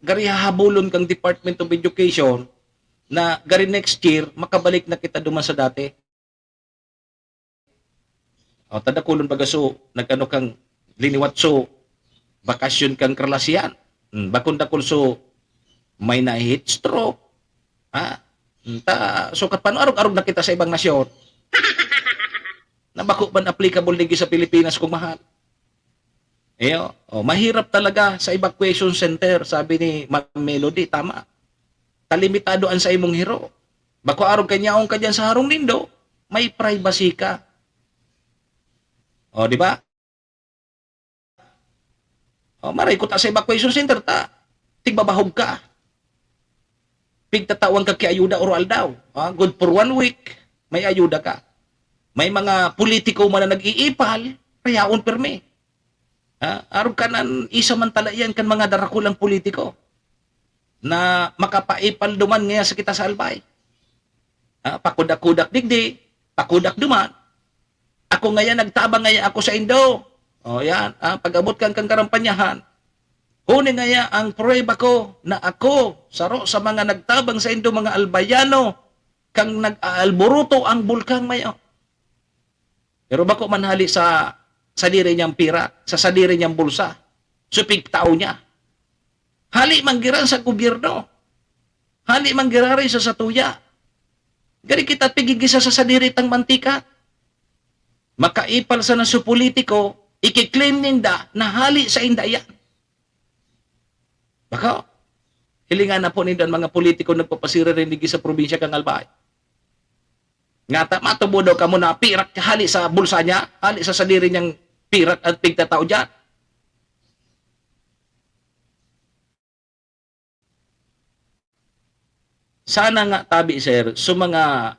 gari hahabulon kang Department of Education na gari next year, makabalik na kita duman sa dati. O, tadakulon baga su, nag-ano kang liniwat su, bakasyon kang karalasian. Hmm, bakong dakul su, may na-heat stroke. Ha? Hmm, ta, so, kapano arog-arog na kita sa ibang nasyon? Na bako man applicable digdi sa Pilipinas, kung mahal. Iyo, o, mahirap talaga sa evacuation center, sabi ni Ma'am Melody, tama. Kalimitado an sa imong hiro. Bako arog kan yaon ka diyan sa harong nindo, may privacy ka. O, di ba? O, maray ko ta sa evacuation center ta, tigbabahog ka. Pigtatawan ka ki ayuda oro aldaw. Ah, good for one week, may ayuda ka. May mga politiko man na nag-iipal, payaon pirmi. Ha? Arog kan an isa man tala iyan kan mga darakulang politiko na makapaipal duman ngaya sa kita sa Albay. Ha? Pakudak-kudak digdi, pakudak duman. Ako ngaya nagtabang ngaya ako saindo. O, yan. Ha? Pag-abot kan, kan karampanyahan. Huni ngaya ang pruweba ko na ako, saro sa mga nagtabang saindo, mga Albayano, kang nag-aalburuto ang bulkang mayo. Pero bako man hali sa sadiri niyang pira, sa sadiri niyang bulsa, sa pigtao niya. Hali man giran sa gobyerno. Hali man giraray sa satuya. Gari kita pigigisa sa sadiri tang mantika. Makaipal sana su politiko, ikiklaim ninda na hali sainda iyan. Bako, hilingan na po nindo an mga politiko nagpapasiriri digdi sa probinsya kan Albay. Ngata, matubo daw kamo na pirak hali sa bulsa niya, hali sa sadiri niyang pirak at pigtatao diyan. Sana nga tabi, sir, su mga,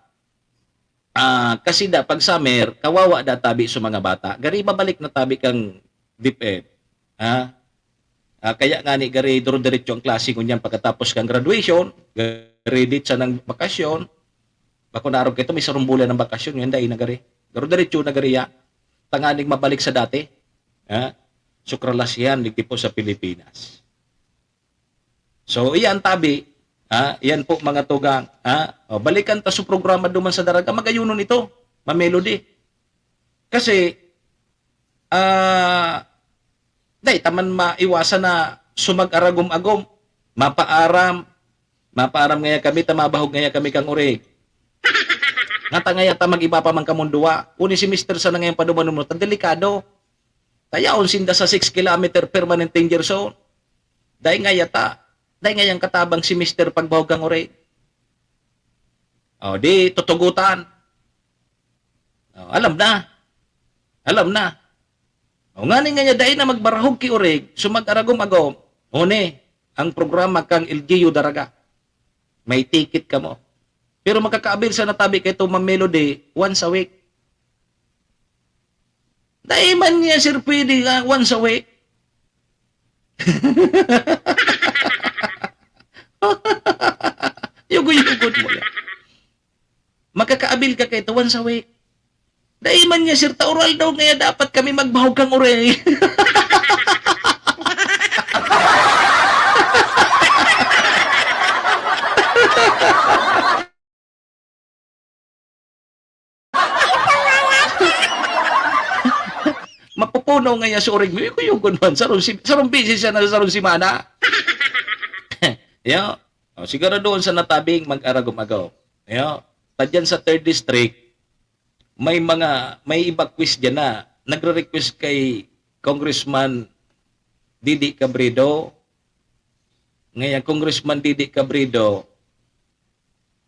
ah, kasi da, pag summer, kawawa da tabi su mga bata. Gari babalik na tabi kang DepEd. Ha? Ah, kaya nga ni gari duro-diretso ang klase ngunyan pagkatapos kang graduation, gari dit sa nang bakasyon. Bako na arog kaito, may sarong bulan ng bakasyon, yan dai na gari. Duro-diretso na gari ya. Tanganing mabalik sa dati. Ha? Sukralas yan, digdi po sa Pilipinas. So, iyan tabi, ha? Iyan po, mga tugang, ha? O, balikan ta su programa duman sa Daraga, magayonon ito, ma-melody. Kasi, ah, dai ta man maiwasan na sumag-aragom-agom, mapaaram, mapaaram ngaya kami, ta mabahog ngaya kami kang orig. Ngata ngaya ta mag-iba pa man kamong duwa. Uni si Mister sana ngayon padumanon mo, ta delikado. Tayaon sinda sa six kilometer permanent danger zone. Dai ngaya ta, dai ngayang katabang si Mister pagbahog kang orig. O, di tutugutan. O, alam na. Alam na. O, ngani ngaya dai na magbarahog ki orig, sumag-aragom-agom. Uni, ang programa kang L G U Daraga. May ticket kamo. Pero makakaabil sana tabi kaito, ma-melody, once a week. Dai man niya, sir, pwede, ah, once a week. Yugo-yugot mo yan. Makakaabil ka kaito once a week. Dai man niya, sir, ta oral daw ngaya dapat kami magbahog kang orig. Mapupuno ngaya sa orig mo, yugo-yugot man. Sarong si-, sarong beses siya na sarong semana. Yo. O, siguro doon sa natabing mag-aragom-agom. Ayo, tadyan sa third district, may mga, may iba quiz dyan na nagre-request kay Congressman Didi Cabredo. Ngayon, Congressman Didi Cabredo,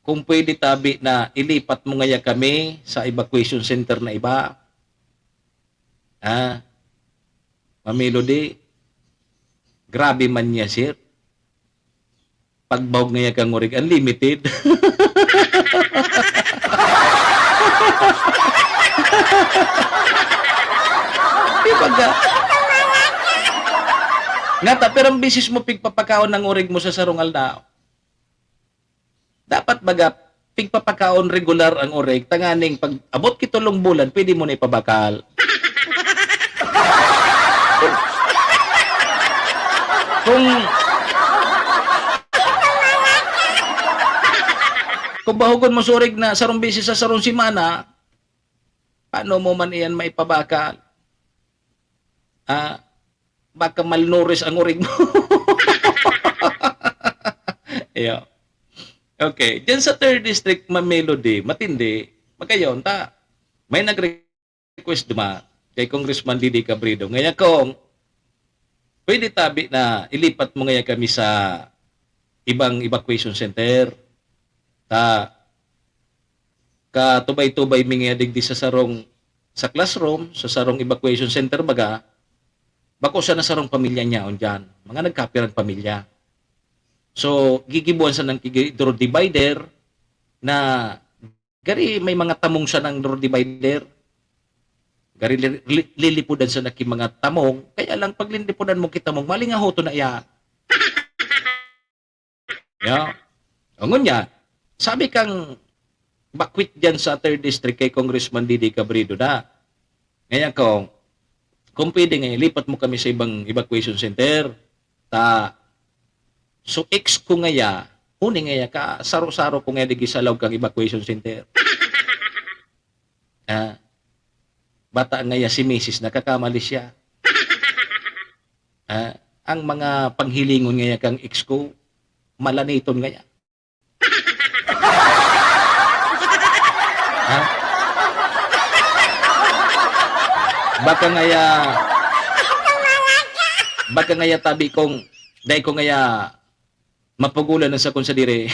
kung pwede tabi na ilipat mo ngaya kami sa evacuation center na iba. Ha? Ma'am Melody, grabe man niya, sir. Pagbahog ngaya kan ngurig, unlimited. Di ba ga? Ngata, pero ang bisis mo pigpapakaon ng urig mo sa sarong aldaw. Dapat baga, pigpapakaon regular ang urig, tanganing pag abot ki tolong bulan, pwede mo na ipabakal. Kung, kung bahugon mo sa urig na sarong beses sa sarong semana, paano mo man iyan maipabakal? Ah, baka malnourished ang urig mo. Iyo. Okay. Diyan sa third district, Ma'am Melody, matindi. Magayon, ta, may nagre-request duma kay Congressman Didi Cabredo. Ngayon, kung pwede tabi na ilipat mo ngayon kami sa ibang evacuation center, ta, katubay-tubay mi ngayon digdi sa sarong, sa classroom, sa sarong evacuation center baga, bako sana sarong pamilya niya on diyan. Mga nagkapirang pamilya. So, gigibuan sa nang kigi-, door divider na gari may mga tamong sa nang door divider. Gari li-, li-, lilipudan sa naki mga tamong. Kaya lang, pag lilipudan mo kita mong, malingahoto na iya. Ya. O, ngunya, sabi kang bakwit diyan sa third district kay Congressman Didi Cabredo na, ngayon kung, kung pwede nga, ilipat mo kami sa ibang evacuation center. Ta, so ex ko ngaya, huni ngaya ka, saro-saro ko ngaya digdi sa laog kang evacuation center. Ah, bata ngaya si misis, nakakamali siya. Ah, ang mga panghilingon ngaya kang ex ko, malaniton ngaya. Ha? Baka ngaya, baka ngaya tabi kong, dai ko ngaya mapugulan ang sakon sa diri.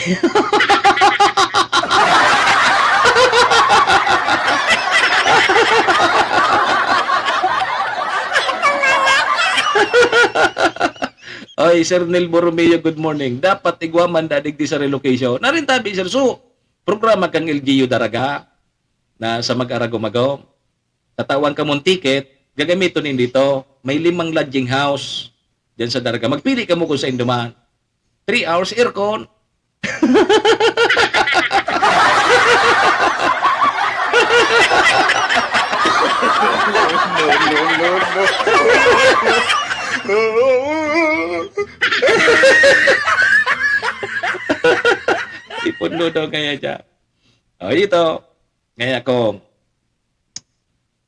Oy, Sir Neil Borromeo, good morning. Dapat igwa man dadig di sa relocation. Narin tabi, sir. So, programa kang L G U Daraga na sa Mag-aragom-agom. Tatawan ka mong ticket, gagamiton nin dito. May limang lodging house diyan sa Daraga. Magpili ka mo kung saan duman. Three hours aircon. No, no, no, no. Ipon lo daw kaya siya. O, ito. Kaya kung,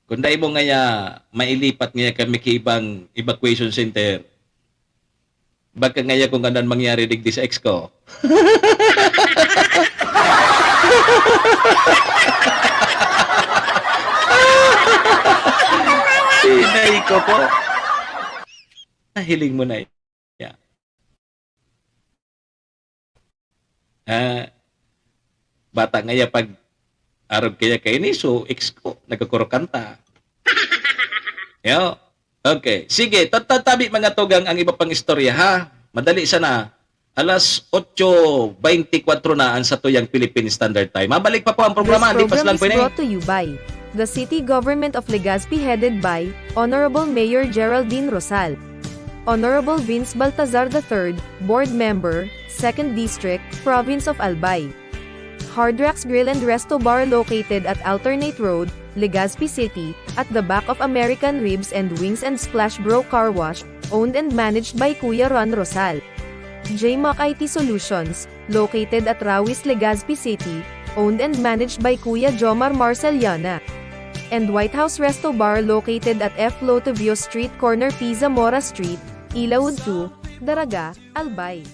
kung dai mo ngaya mailipat ngaya kami ki ibang evacuation center, baka ngaya kung ano ang mangyari digdi sa ex ko. Inay ko po. Nahiling mo na. Yeah. Ah, bata ngaya pag arog kaya kaini, so ex ko, nagkakurukanta. Yo. Okay. Sige, ta-, ta-, tabi, mga tugang, ang iba pang istorya, ha? Madali sana. Alas otso beintikwatro na ang satuyang Philippine Standard Time. Mabalik pa po ang programa, This di pa program lang is po ini. Brought to you by the City Government of Legazpi, headed by Honorable Mayor Geraldine Rosal. Honorable Vince Baltazar the third, Board Member, Second District, Province of Albay. Hard Rocks Grill and Resto Bar, located at Alternate Road, Legazpi City, at the back of American Ribs and Wings and Splash Bro Car Wash, owned and managed by Kuya Ron Rosal. J Mac I T Solutions, located at Rawis, Legazpi City, owned and managed by Kuya Jomar Marceliana. And White House Resto Bar, located at F Lotovio Street, corner P Zamora Street, Ilaud two, Daraga, Albay.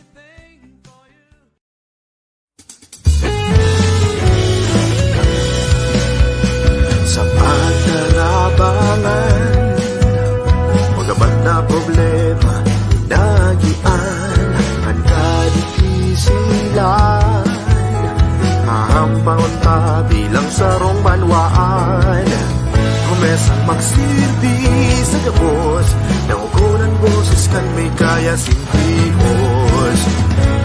Tabangan, magabat na problema, inagian, an kadikisilan. Hahampahon ta bilang sarong banwaan. Promesang magsirbi sa gabos, dangogon an boses kan may kaya, sin hihos.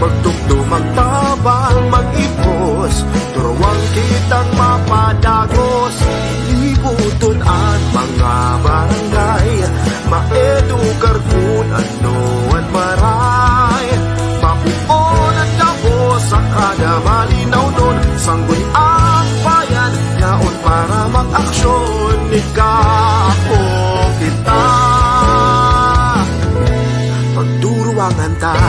Magtukdo, magtabang, mag-ibos, turuwang kitang mapadagos. Ibuton an mga barangay, maedukar kun ano an maray. Mapuon an gabos saka na malinawnon, sangguniang bayan yaon para mag-aksyon. Ika, ako, kita, pagduruwangan ta.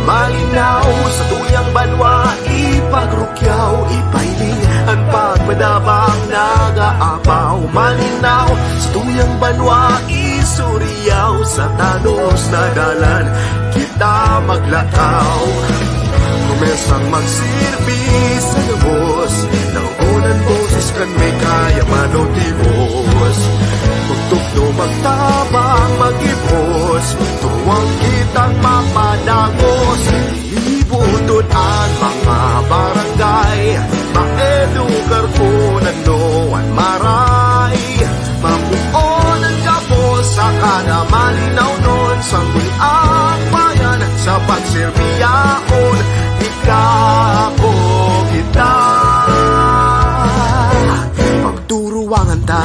Malinaw sa tuyang banwa, ipagrukyaw, ipailing an pagmadabang nag-aabaw. Malinaw sa tuyang banwa, isuriyaw sa tanos na dalan kita maglakaw. Promesang magsirbi sa gabos, dangogon an boses kan may kaya, manotimos. Magtukdo, magtabang, mag-ibos, turuwang kitang mapadagos. Ibuton an mga barangay, maedukar kun ano an maray. Mapuon an gabos saka na malinawnon, sangguniang bayan sa pagserbi yaon. Ika, ako, kita, pagduruwangan ta.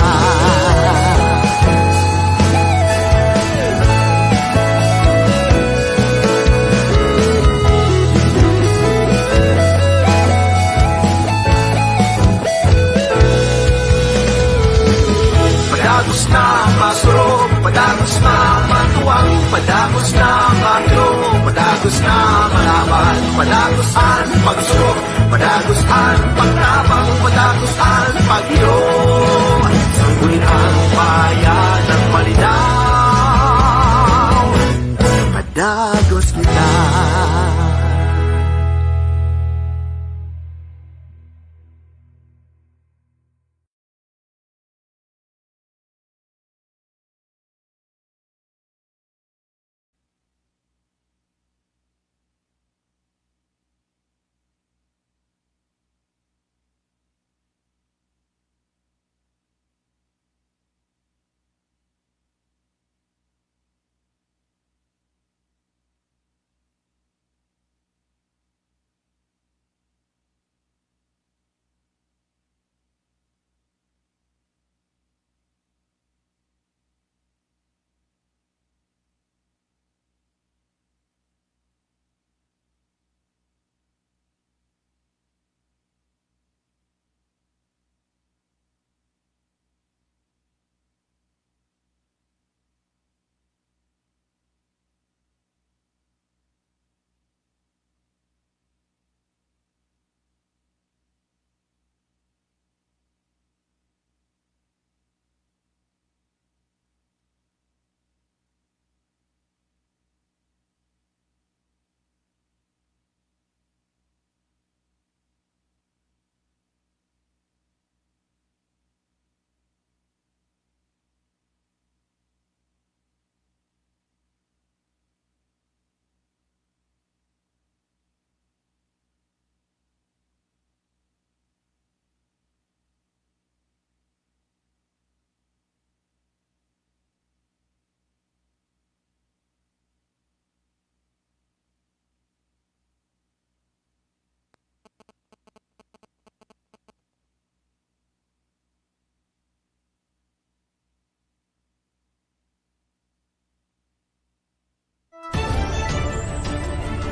Padagos na masurog, padagos na matuwang, padagos na matro, padagos na malaban, padagos an pagsurog, padagos an pagtabang, padagos an pag-iyo. Sangguniang bayan ang malinaw, padagos kita.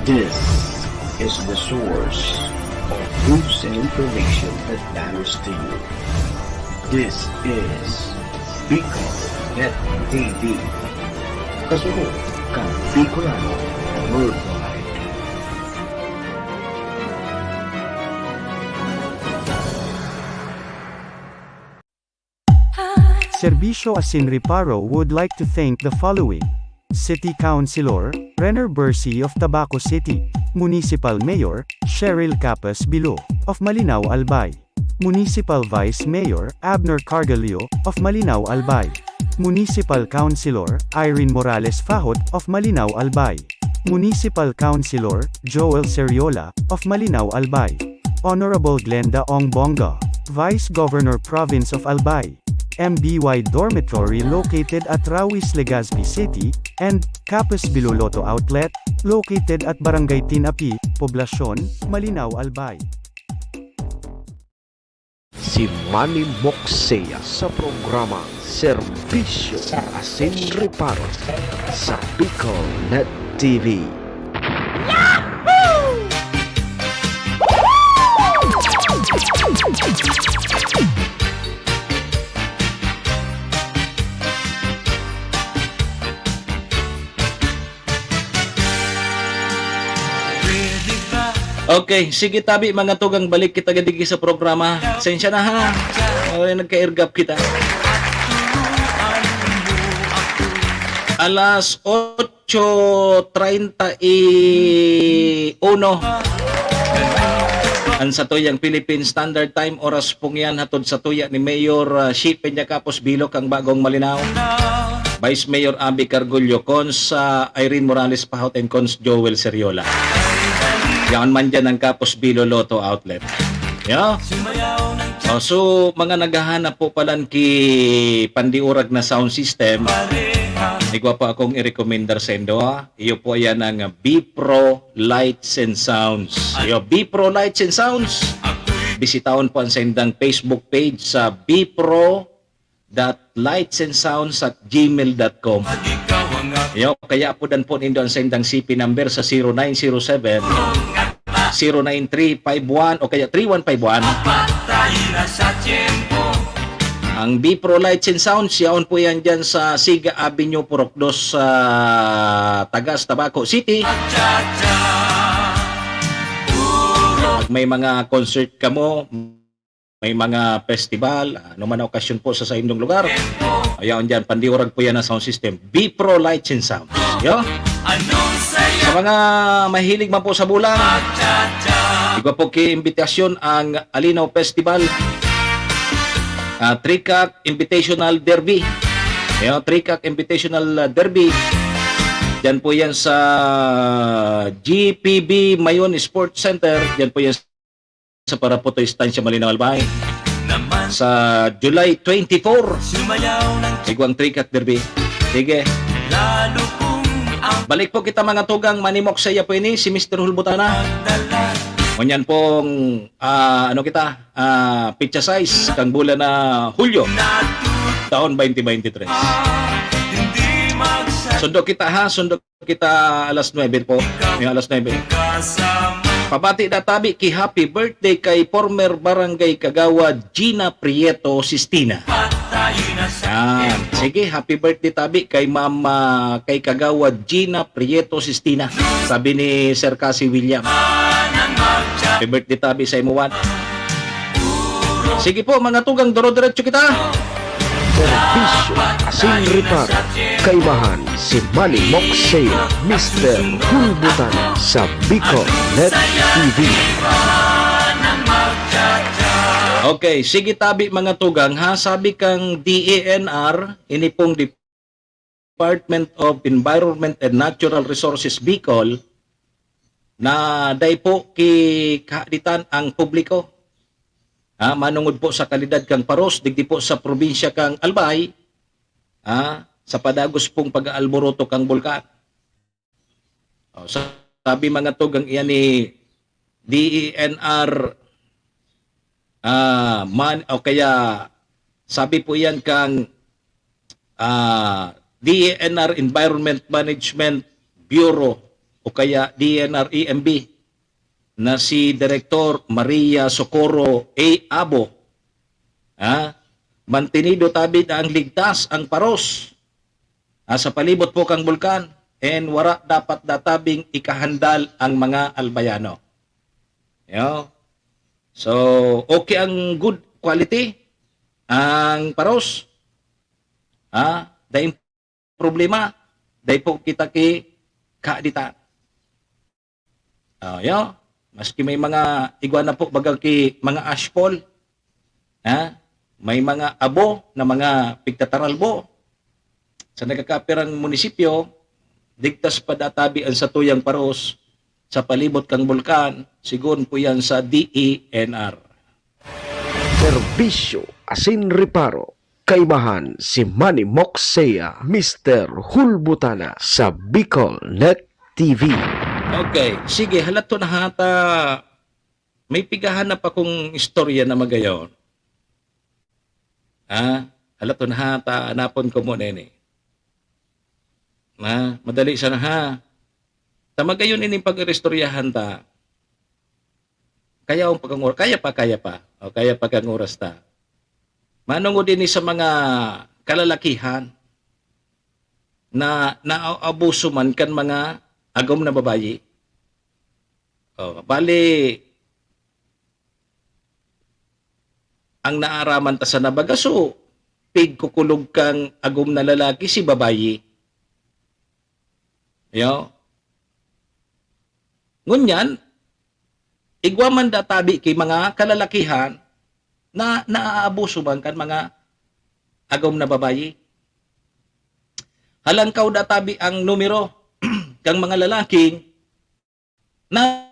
This is the source of news and information that matters to you. This is Bicol Net T V. Kasunod kan Bicolano Worldwide. Serbisyo asin Reparo would like to thank the following: City Councilor Renner Bercy of Tabaco City, Municipal Mayor Cheryl Capas Bilo of Malinao, Albay, Municipal Vice Mayor Abner Cargallo of Malinao, Albay. Municipal Councilor Irene Morales Fajot of Malinao, Albay. Municipal Councilor Joel Seriola of Malinao, Albay. Honorable Glenda Ong Bonga, Vice Governor, Province of Albay. M B Y dormitory located at Rawis, Legazpi City, and Kapos Bilo Lotto Outlet, located at Barangay Tinapi, Poblacion, Malinao, Albay. Si Manny Moksea sa programa Serbisyo Asin Reparo sa Bicol Net T V. Okay, sige tabi, mga tugang, balik kita gadi sa programa. Sensya na ha. Ay, nagka-airgap kita. Alas otso treinta y uno. Ang satuyang Philippine Standard Time, oras pong yan, hatod sa tuya ni Mayor, ah, Shi Peña Capos Bilok, ang bagong Malinao. Vice Mayor Abby Cargullo, Cons, ah, Irene Morales Pahot, and Cons Joel Seriola. Yaon man dyan ang Capos Bilo Lotto Outlet. Yeah? Oh, so, mga naghahanap po palan ki pandiurag na sound system, igwa po akong i-recommendar sa indo, ha? Iyo po yan ang B Pro Lights and Sounds. Iyo, B Pro Lights and Sounds. Bisitahon po ang saindang Facebook page sa B Pro dot lights and sounds at gmail dot com. Iyo, kaya apodan po nindo ang saindang C P number sa zero nine zero seven, zero nine three five one o kaya three one five one. Ang B Pro Lights and Sounds, yaon po yan dyan sa Siga Avenue, Purok dos, sa Tagas, Tabaco City. Pag may mga concert kamo, may mga festival, ano man na okasyon po sa saindong lugar, ayaw dyan, pandiurag po yan ang sound system. B Pro Lights and Sounds. Yo? Sa mga mahilig man po sa bulang, igwa po ki imbitasyon ang Alinaw Festival, ah, Tricac Invitational Derby. Yo, Tricac Invitational, ah, Derby. Diyan po yan sa G P B Mayon Sports Center. Diyan po yan sa Parapoto, Estancia Malinao, Albay. Sa July twenty-four, igwang Tricac Derby. Sige. Balik po kita, mga tugang, manimok sa iya po ini, si Mister Hulbutana. Ngunyan pong, ah, ano kita, ah, pitsa sais, kang bulan na Hulyo, taon twenty twenty-three. Sundo kita, ha, sundo kita alas nuebe po. Yung alas nuebe. Pabati na tabi ki happy birthday kay former barangay kagawad Gina Prieto Sistina. Yan. Sige, happy birthday tabi kay Mama, kay kagawad Gina Prieto Sistina. Sabi ni Sir Cassie William. Happy birthday tabi sa imuwan. Sige po, mga tugang, duro-diretso kita. Serbisyo asin reparo. Kaibahan si Manny Moksea, Mister Hulbutan sa Bicol Net T V. Okay, sige tabi, mga tugang, ha. Sabi kang D E N R, ini pong Department of Environment and Natural Resources Bicol, na dai po ki kahaditan ang publiko. Ah, manungod po sa kalidad kang paros, digdi po sa probinsya kang Albay, ah, sa padagos pong pag-aalboroto kang bulkan. Oh, sa-, sabi, mga tugang, iyan ni D E N R, ah, man, o kaya sabi po iyan kang, ah, D E N R Environment Management Bureau o kaya D E N R E M B na si Direktor Maria Socorro A. Abo, ha? Mantenido tabi na ang ligtas ang paros, ah, sa palibot po kang bulkan, and wara dapat databing ikahandal ang mga Albayano. Yo. So, okay ang good quality, ang paros. Ha? Daing problema, dai po kita ki kahaditan. Ah, yo. Maski may mga igwa na po, baga ki mga ashfall, Ha? May mga abo na mga pigtataralbo sa nagkakapirang munisipyo, digtas pa databi ang satuyang paros sa palibot kan bulkan, sigon po yan sa D E N R. Serbisyo asin reparo. Kaibahan si Manny Moxea, Mister Hulbutana sa Bicol Net T V. Okay, sige, halaton hata may pigahanap akong istorya na magayon. Ha? Halaton hata, anapon ko muna ini. Ha? Madali sana ha. Ta magayon ining pag-iristoryahan ta. Kaya ang pagkangor-, kaya pa, kaya pa. O, kaya pa kang oras ta. Manungod ini sa mga kalalakihan na naaabuso man kan mga agom na babayi. O, bali, ang naaraman ta sana baga, so, pigkukulog kang agom na lalaki si babayi. Yo? Ngunyan, igwa man da tabi ki mga kalalakihan na naaabuso man kan mga agom na babayi. Halangkaw da tabi ang numero kang mga lalaki na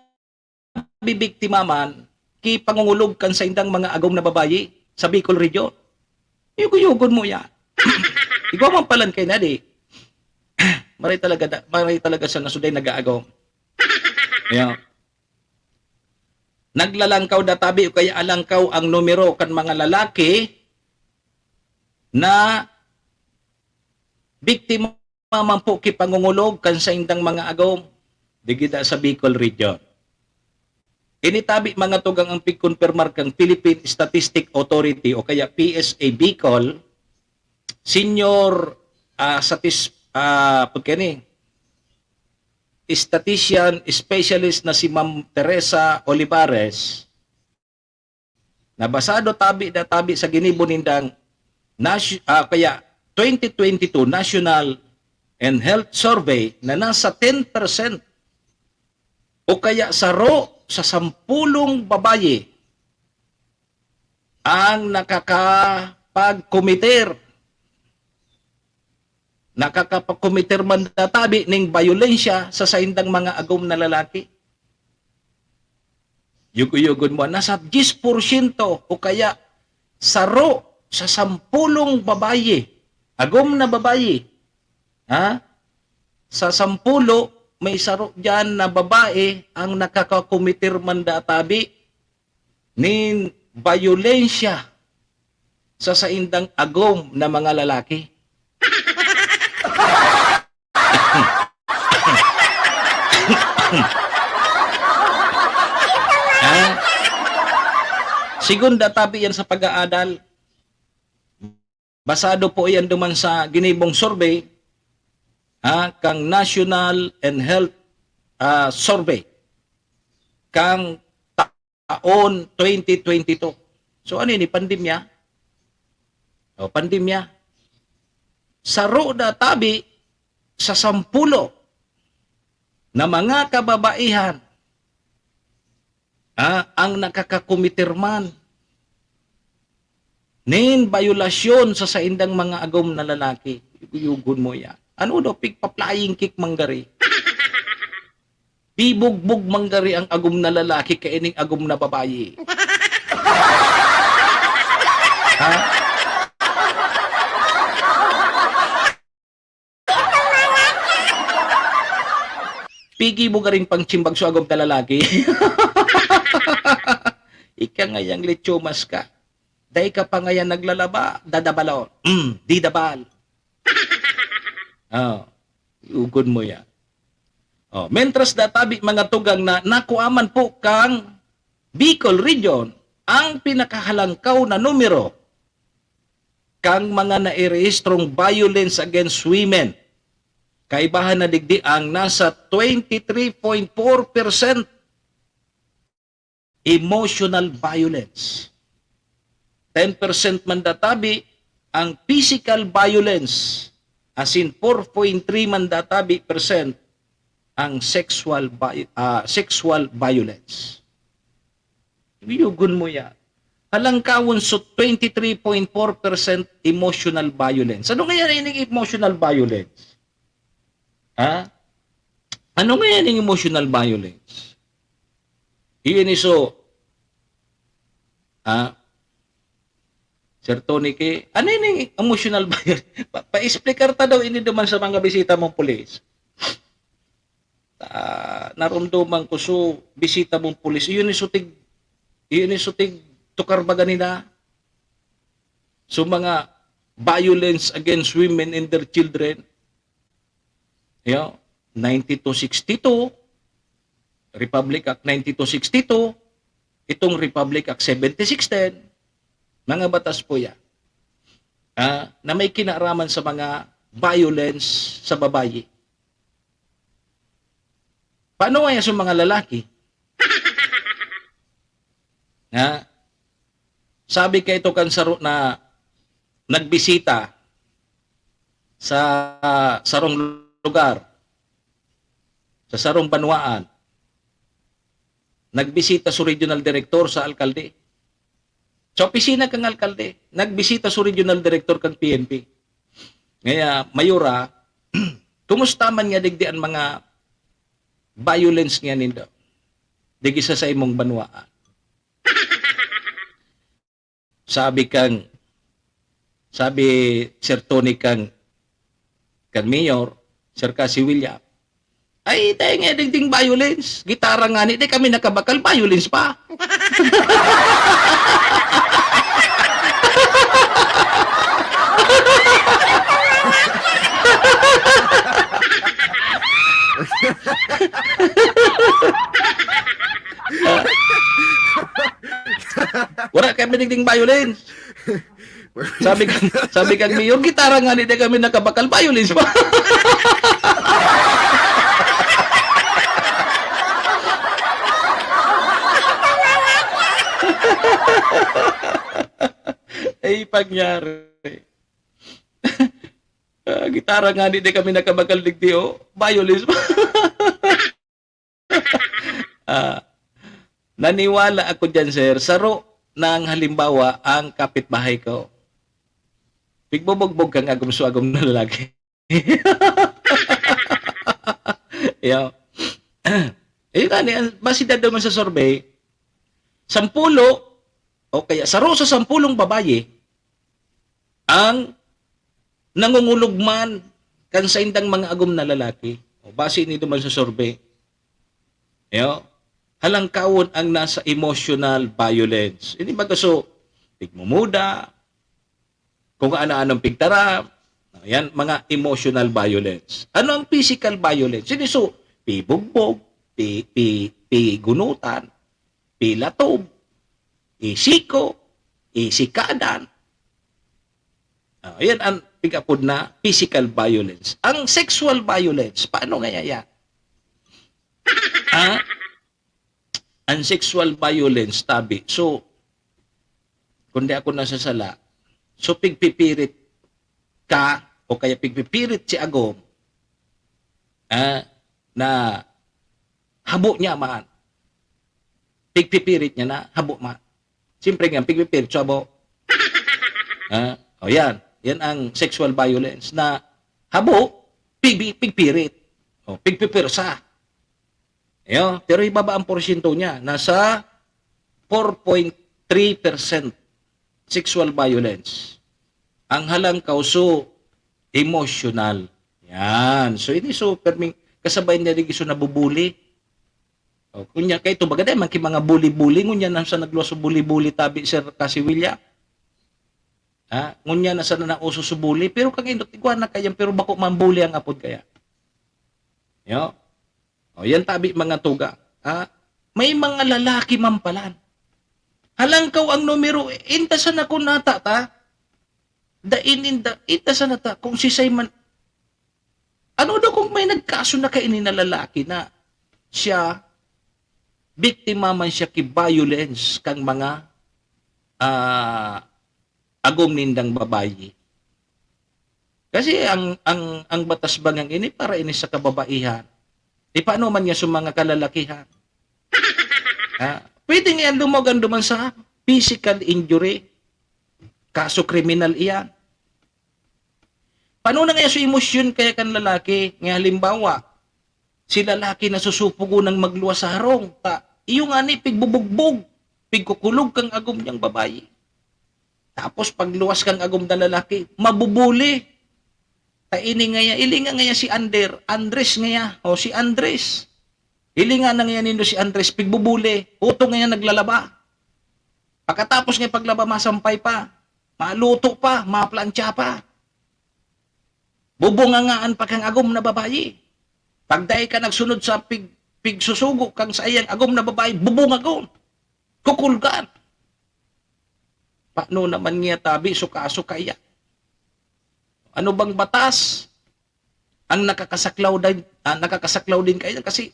bibiktima man ki pangungulog kan saindang mga agom na babayi sa Bicol Region. Yugo-yugon mo yan. Igwa man palan kay na di. Maray talaga da-, maray talaga sa nasuday nag-aagom. Yeah. Naglalangkaw da tabi o kaya alangkaw ang numero kan mga lalaki na biktima man po ki pangungulog kan saindang mga agom, digida sa Bicol Region. Ini tabi mga tugang ang pigkonpirmar kan Philippine Statistic Authority o kaya P S A Bicol, Senior, ah, satis-, ah, pagkani, statistician specialist na si Ma'am Teresa Olivares, na basado tabi na tabi sa ginibo nindang nas-, ah, kaya twenty twenty-two National and Health Survey na nasa ten percent o kaya saro sa sampulong babayi ang nakakapagkomiter, nakakapagkomiter man databi ning bayolensya sa saindang mga agom na lalaki. Yugo-yugon mo, nasa diyes porsyento o kaya saro sa sampulong babayi, agom na babayi, ha? Sa sampulo, may saro diyan na babae ang nakakakometer man databi nin bayolensya sa saindang agom na mga lalaki. Ha? Sigon da tabi yan sa pag-aadal. Basado po yan duman sa ginibong survey, ha, kang National and Health, ah, Survey, kang taon twenty twenty-two. So, ano ini? Pandemya? O, pandemya. Saro na tabi sa sampulo na mga kababaihan, ah, ang nakakakometer man nin bayolasyon sa saindang mga agom na lalaki. Yugon mo yan. Ano daw, pigpa-flying kick manggari? Bibugbog manggari ang agom na lalaki kaining agom na babayi. Ha? Pigi mo garing pangchimbag sa agom na lalaki. Ika ngayang lechomas ka. Dai ka pa ngayan naglalaba, dadabalon. Mm, didabal. Oh, yugon mo yan. Oh, mentras databi mga tugang na nakuaman po kang Bicol Region ang pinakahalangkaw na numero kang mga nairehistrong violence against women. Kaibahan na digdi ang nasa twenty-three point four percent emotional violence. Ten percent man databi ang physical violence, asin four point three man databi percent ang sexual vi-, ah, sexual violence. Yugon mo yan. halangkawon so twenty three point four percent emotional violence. Ano nga yan ining emotional violence? Ha? Ano nga yan yung emotional violence? Iyon iso, ha? Sir Tony K, ano yun yung emotional violence? Pa, pa-explicar ta daw ini duman sa mga bisita mong pulis. Ah, narumduman ko, so, bisita mong pulis, iyon yung sutig, iyon yung sutig tukar baga nila. So, mga violence against women and their children. Yo, ninety-two sixty-two, Republic Act ninety-two sixty-two, itong Republic Act seventy-six ten, mga batas po yan, ah, na may kinaraman sa mga violence sa babayi. Paano kaya sa mga lalaki? Ha? Sabi ka ito kan saro na nagbisita sa sarong lugar, sa sarong banwaan. Nagbisita sa regional director sa alkalde. Sa opisina kang alkalde, nagbisita sa regional director kang P N P. Ngaya, Mayora, kumusta man nga digdi an mga violence nga nindo? Digi sa saimong banwaan. Sabi kang, sabi Sir Tony kang, kang Mayor, Sir Cassie William, "Ay, tayo nga digding violence. Gitara nga ni, di kami nakabakal, violence pa." Wala kami digding violence. Sabi ka, sabi kang Mayor, "Gitara nga ni, di kami nakabakal, violence pa." Ay, pangyari. Ah, gitara nga ni, di kami nakabakal digdi, oh. Violence pa. Ah, naniwala ako diyan, sir. Saro ng halimbawa ang kapitbahay ko. Pigbubugbog kang agom-agom na lalaki. Yo. Ayun nga, ni, base daw man sa survey, sampulo o kaya saro sa sampulong babayi ang nangungulog man kan saindang mga agom na lalaki. O, base ini duman sa survey. Yo, halangkawon ang nasa emotional violence. Ini baga so, pigmumuda, kung ano-anong pigtaram. Yan, mga emotional violence. Ano ang physical violence? Ini so, pibugbog, pi, pi, pigunutan, pilatob, isiko, isikadan. Ah, yan ang pig-apod na physical violence. Ang sexual violence, paano nga yan? Ah, ang sexual violence, tabi. So, kung di ako nasasala, so pigpipirit ka o kaya pigpipirit si agom, ah, na habo niya man. Pigpipirit niya na habo man. Siyempre nga, pigpipirit sa habo. Ah, o yan. Yan ang sexual violence na habo, pigpi-, pigpirit. O, pigpipirsa. Ayo, pero ibaba ang porsyento niya. Nasa four point three percent sexual violence. Ang halangkaw, so, emotional. Yan. So, ini so, perming, kasabay niya rin so nabubuli. O, kunya, kay ito, bagay man, ki mga buli-buli, ngunya na sa nagluwas so buli-buli, tabi, Sir Cassie William. Ha? Ngunya na sana nauso so buli, pero kang indot, igwa na kayan, pero bako man buli ang apod kaya. Yo? O, yan tabi, mga tuga. Ha? May mga lalaki man palan. Halangkaw ang numero, inta sana kun nata ta. Dain inda, inta sana ta, kung sisay man. Ano daw kung may nagkaso na kaini na lalaki na siya, biktima man siya ki violence kang mga, ah, agom nindang babayi? Kasi ang, ang, ang batas bangang ini para ini sa kababaihan. E, paano man niya sa mga kalalakihan? Ha? Pwede nga yan lumogan duman sa Physical injury. Kaso kriminal iyan. Paano na kaya sa emosyon kaya kan lalaki? Nga halimbawa, si lalaki nasusupog nang magluwas sa harong. Ta, iyo nga ni, pigbubugbog, pigkukulog kang agom niyang babayi. Tapos pagluwas kang agom na lalaki, mabubuli. Ta ini ngaya, ili nga ngaya si Ander, Andres ngaya, o si Andres. Ili nga na ngaya nindo si Andres, pigbubuli, utong ngaya naglalaba. Pagkatapos nga paglaba, masampay pa, maluto pa, maplantsa pa. Bubungangaan pa kang agom na babayi. Pag dai ka nagsunod sa pig-, pigsusugo kang saiyang agom na babayi, bubungagon. Kukulgan. Paano naman niya tabi, suka-suka iya? Ano bang batas ang nakakasaklaw din, ah, nakakasaklaw din kayo? Kasi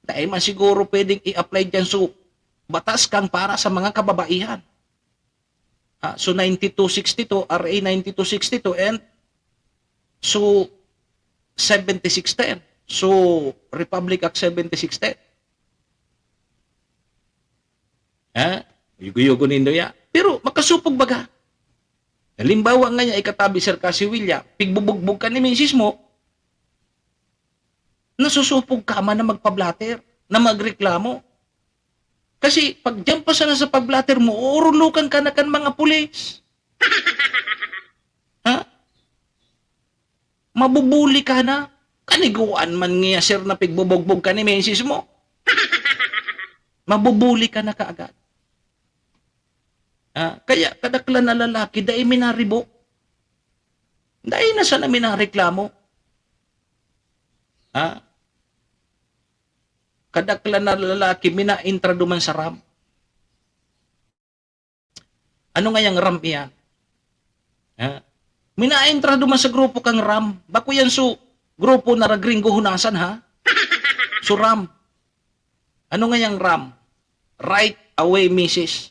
dai man siguro pwedeng i-apply dyan sa batas kang para sa mga kababaihan. Ah, so ninety-two sixty-two, R A ninety-two sixty-two, and so seventy-six ten. So Republic Act seventy-six ten. Ha? Yugo-yugo nindo ya. Pero makasupog baga. Halimbawa nga niya, ikatabi, sir, ka si William, pigbubugbog ka ni misis mo, nasusupog ka man na magpa-blotter, na magreklamo. Kasi pag diyan pa sana sa pag-blotter mo, uurulokan ka na kan mga pulis. Ha? Mabubuli ka na. Kaniguan man niya, sir, na pigbubugbog ka ni misis mo. Mabubuli ka na kaagad. Ah, kaya kadaklan na lalaki, dai minaribok. Dai na sana minareklamo. Ah? Kadaklan na lalaki, minaentra duman sa ram. Ano ngayang ram iyan? Ha? Minaentra duman sa grupo kang ram. Bako yan so grupo na ragringgo hunasan, ha? So ram. Ano ngayang ram? Right away, misis.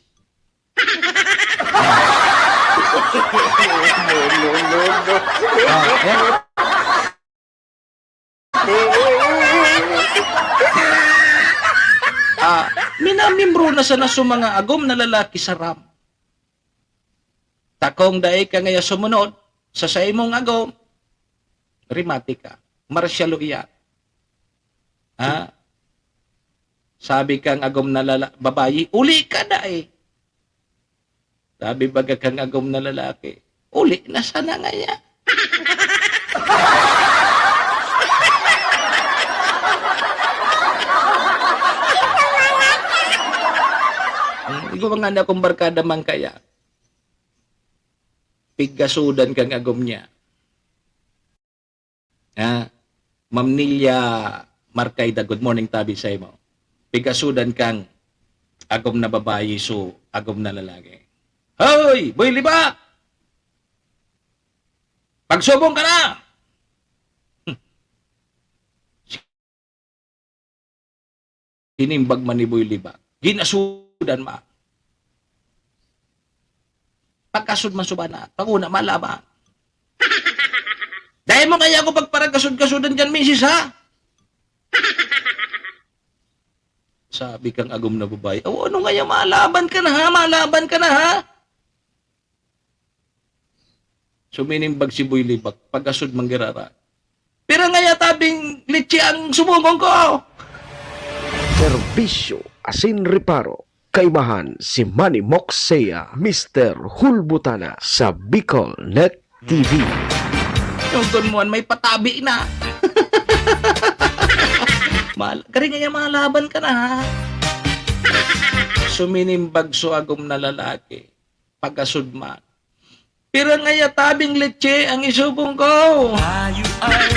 Ah, minamembro na sana sa mga agom na lalaki sa ram. Takong dai ka ngaya sumunod sa saimong agom, rimati ka. Marsyalo iyan. Ha? Sabi kang agom na lala-, babayi, "Uli ka dai." Sabi baga kang agom na lalaki, "Uli na sana ngaya." Hmm, igwa nga na akong barkada man kaya. Pigkasudan kang agom niya. Ah, Ma'am Nilia Marcayda, good morning tabi sa imo. Pigasudan kang agom na babayi, so agom na lalaki. Hoy, Boy Libak! Pagsubong ka na! Inimbag man ni Boy Libak. Ginasudan man. Pagkasud man subana, pag-una malaban. Dai mo kaya ako pagparagasud-gasudan diyan, misis, ha? Sabi kang agom na babayi, "O, ano ngaya, malaban ka na, ha? Malaban ka na, ha?" Suminimbag si Boy Libak, pagkasud manggirara. Pira ngaya tabing litsi ang subungon ko? Serbisyo asin reparo. Kaibahan si Manny Moxea, Mister Hulbutana sa Bicol Net T V. Yung kun mo, may patabi na. Mal-, kari ngaya, malaban ka na, ha? Suminimbag so agom na lalaki. Pagkasud man. Pira ngaya tabing leche ang isubong ko? Ayo ay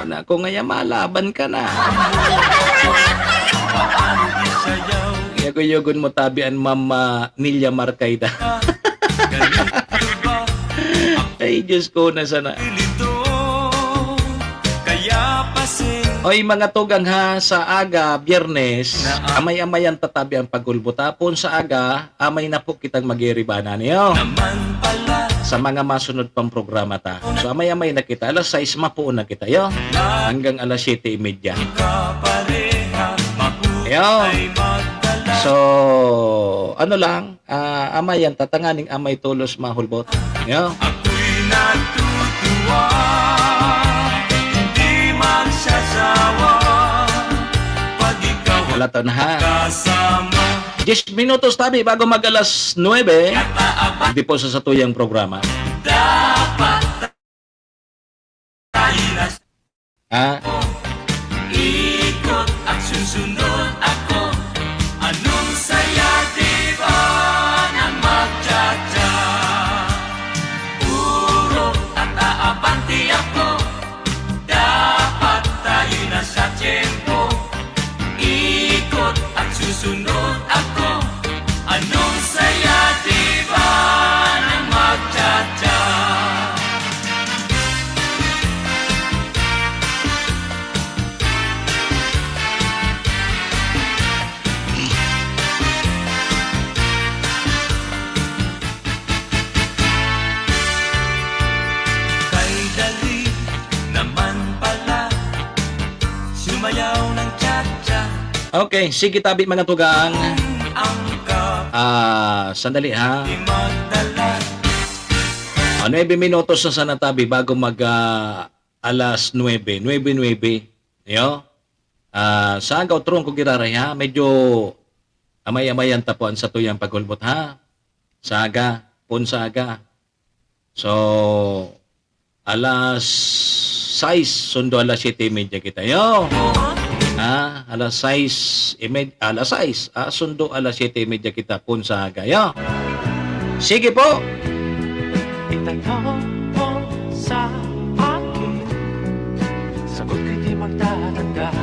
Nako ngaya, malaban ka na. Yago-yogon mo tabi an Ma'am, ah, Nilia Marcayda. Ay, Diyos ko, na sana. Oy, mga tugang ha, sa aga, Biyernes, amay-amay ang tatabi ang pagulbot. Tapon sa aga, amay na po kitang magiribana niyo. Sa mga masunod pang programa ta. So, amay-amay na kita. Alas sais, mapuon na kita, yo. Hanggang alas siyete y media. Yo. So, ano lang, ah, amayan ta tanganing amay tolos mahulbot. Yo. Ako'y natutuwa, hindi magsasawa, pag ikaw Wala to na, ha? Kasama. Diyes minutos tabi bago mag alas nuebe. Hindi po sa satuyang programa. Dapat tayo na Ah. Ikot at susunod ako. Anong saya, di ba, ng magtsatsa? Urok at aabante ako. Dapat tayo na sa tiyempo. Ikot at susunod ako. Anong saya, di ba, ng magtsatsa? Kay dali naman pala sumayaw ng cha-cha. Okay, sige tabi, mga tugang. Ang ka- Ah, sandali, ha. Di magdala. Ah, nuebe minutos na sana tabi bago mag, ah, alas nuebe, nuebe nuebe. Yo? Ah, sa aga, otro ko giraray, ha? Medyo amay-amayan ta po an satuyang paghulbot, ha? Sa aga, pon sa aga. So, alas sais, sundo alas siyete y media kita, yo. Ha? Alas sais y med-, alas sais, ah, sundo alas siyete y media kita, pon sa aga, yo. Sige po. Itanong mo sa akin, sagot ko'y di magtatanggal.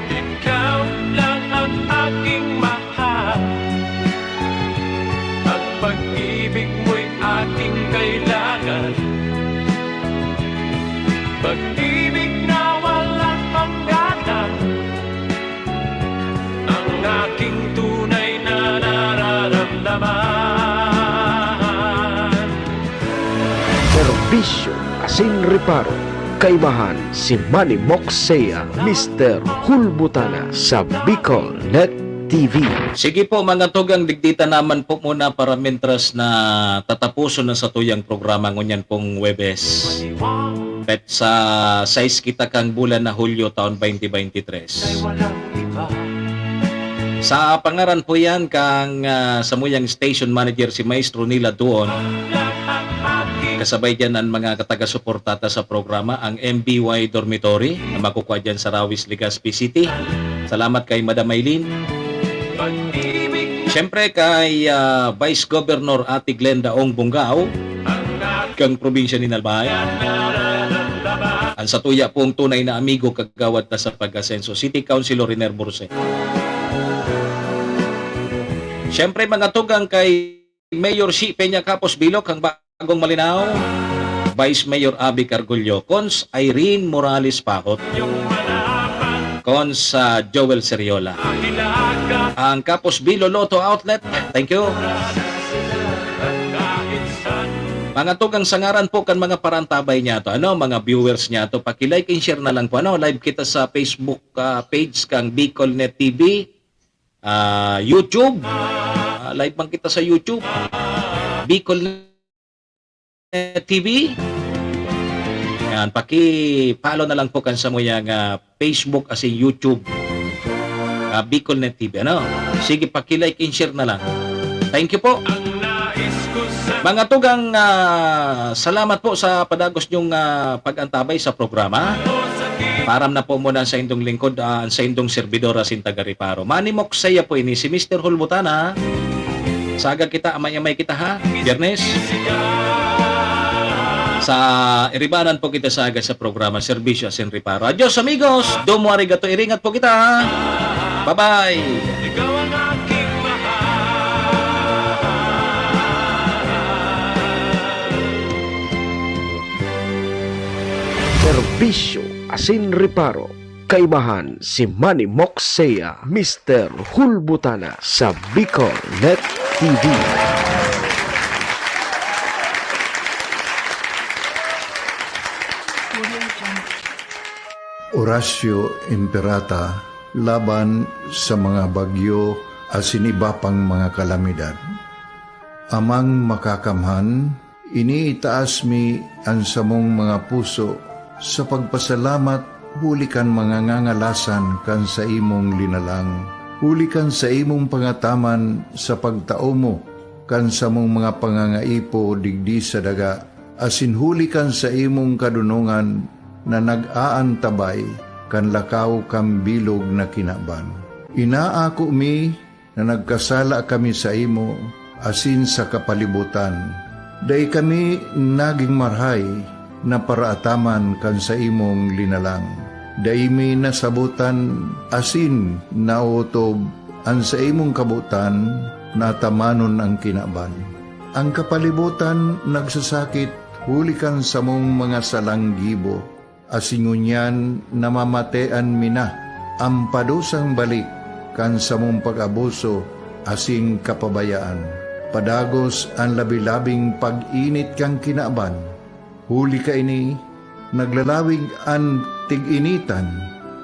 Ikaw lang ang aking mahal. Ang pag-ibig mo'y aking kailangan. Pag-ibig na walang hangganan. Ang aking tunay na nararamdaman. Serbisyo asin reparo. Kaimahan si Manny Moksea, Mister Hulbutana sa Bicol Net T V. Sige po, mga tugang, digdi ta naman po muna para mientras na tatapuson na satuyang programa ngunyan pong Huwebes. Petsa sais kita kan bulan na Hulyo, taon twenty twenty-three. Sa pangaran po yan kang, ah, samuyang station manager, si Maestro Nila Duon. Kasabay diyan ang mga taga-suporta ta sa programa, ang M B Y Dormitory, na makukuha diyan sa Rawis, Legazpi City. Salamat kay Madam Aileen. Siyempre kay, ah, Vice Governor Ate Glenda Ong Bongao, kang probinsya nin Albay. Ang satuya pong tunay na amigo, kagawad ta sa pag-asenso, City Councilor Riner Burse. Siyempre, mga tugang kay Mayor Shi Peña Capos Bilog, ang bagong Malinao, Vice Mayor Abby Cargullo, Cons Irene Morales Pahot, Cons, ah, Joel Seriola, ang Capos Bilo Lotto Outlet. Thank you. Mga tugang, sa ngaran po kan mga parantabay niyato, ano, mga viewers niyato, paki-like and share na lang po, ano, live kita sa Facebook, ah, page kang Bicol Net T V. Ah, YouTube. Ah, live man kita sa YouTube. Bicol Net T V. Yan, paki-follow na lang po kan samuyang, ah, Facebook asin YouTube. Ah, Bicol Net T V, ano? Sige, paki-like and share na lang. Thank you po. Mga tugang, ah, salamat po sa padagos niyong, ah, pag-antabay sa programa. Paaram na po muna sa indong lingkod, ah, sa indong servidor asin taga-reparo. Manny Moksea po ini, si Mister Hulbutana. Sa aga kita, amay-amay kita, ha? Biyernes. Sa iribanan po kita sa aga sa programa, Serbisyo asin Reparo. Adios, amigos! Domo arigato, iringat po kita, ha? Bye-bye! Ikaw ang aking mahal. Serbisyo asin reparo. Kaimahan si Manny Moksea, Mister Hulbutana sa Bicol Net T V. Audio Jungle. Ratio Imperata laban sa mga bagyo asin iba pang mga kalamidad. Amang Makakamhan, iniitaas mi an samong mga puso sa pagpasalamat huli kan mga ngangalasan kan saimong linalang, huli kan saimong pangataman sa pagtao mo kan samong mga pangangaipo digdi sa daga, asin huli kan saimong kadonongan na nag-aantabay kan lakaw kan bilog na kinaban. Inaako mi na nagkasala kami saimo asin sa kapalibutan. Dai kami nagin marahay na paraataman kan saimong linalang. Dai mi nasabotan asin naotob an saimong kabotan na atamanon an kinaban. An kapalibotan nagsasakit huli kan samong mga salang gibo, asin ngunyan namamatean mi na an padusang balik kan samong pag-abuso asin kapabayaan. Padagos an labi-labing pag-init kan kinaban. Huli kaini, naglalawig an tig-initan,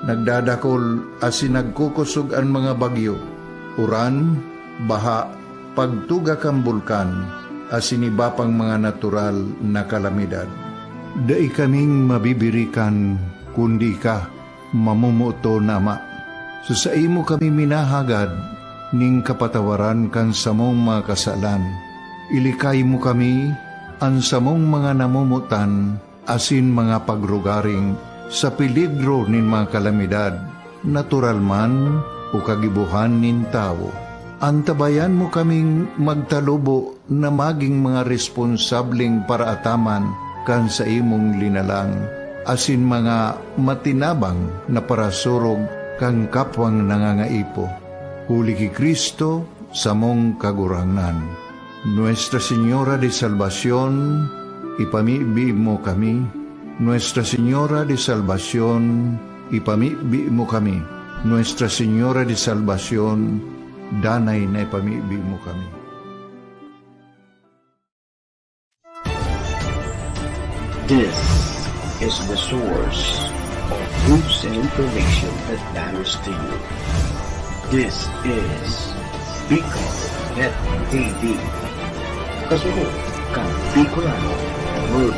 nagdadakol asin nagkukosog an mga bagyo, uran, baha, pagtuga kan bulkan, asin iba pang mga natural na kalamidad. Dai kaming mabibirikan kundi ika, mamomoton na Ama. Sa saimo kami minahagad nin kapatawaran kan samong mga kasalan. Ilikay mo kami, an samong mga namomotan, asin mga pagrugaring sa peligro nin mga kalamidad, natural man o kagibohan nin tawo. Antabayan mo kaming magtalubo na magin mga responsableng paraataman kan saimong linalang, asin mga matinabang na parasurog kan kapwang nangangaipo. Huli ki Cristo, samong Kagurangnan. Nuestra Señora de Salvacion, ipamibi mo kami. Nuestra Señora de Salvacion, ipamibi mo kami. Nuestra Señora de Salvacion, danay na ipamibi mo kami. This is the source of news and information that matters to you. This is Bicol Net T V. Kasunod kan Bicolano World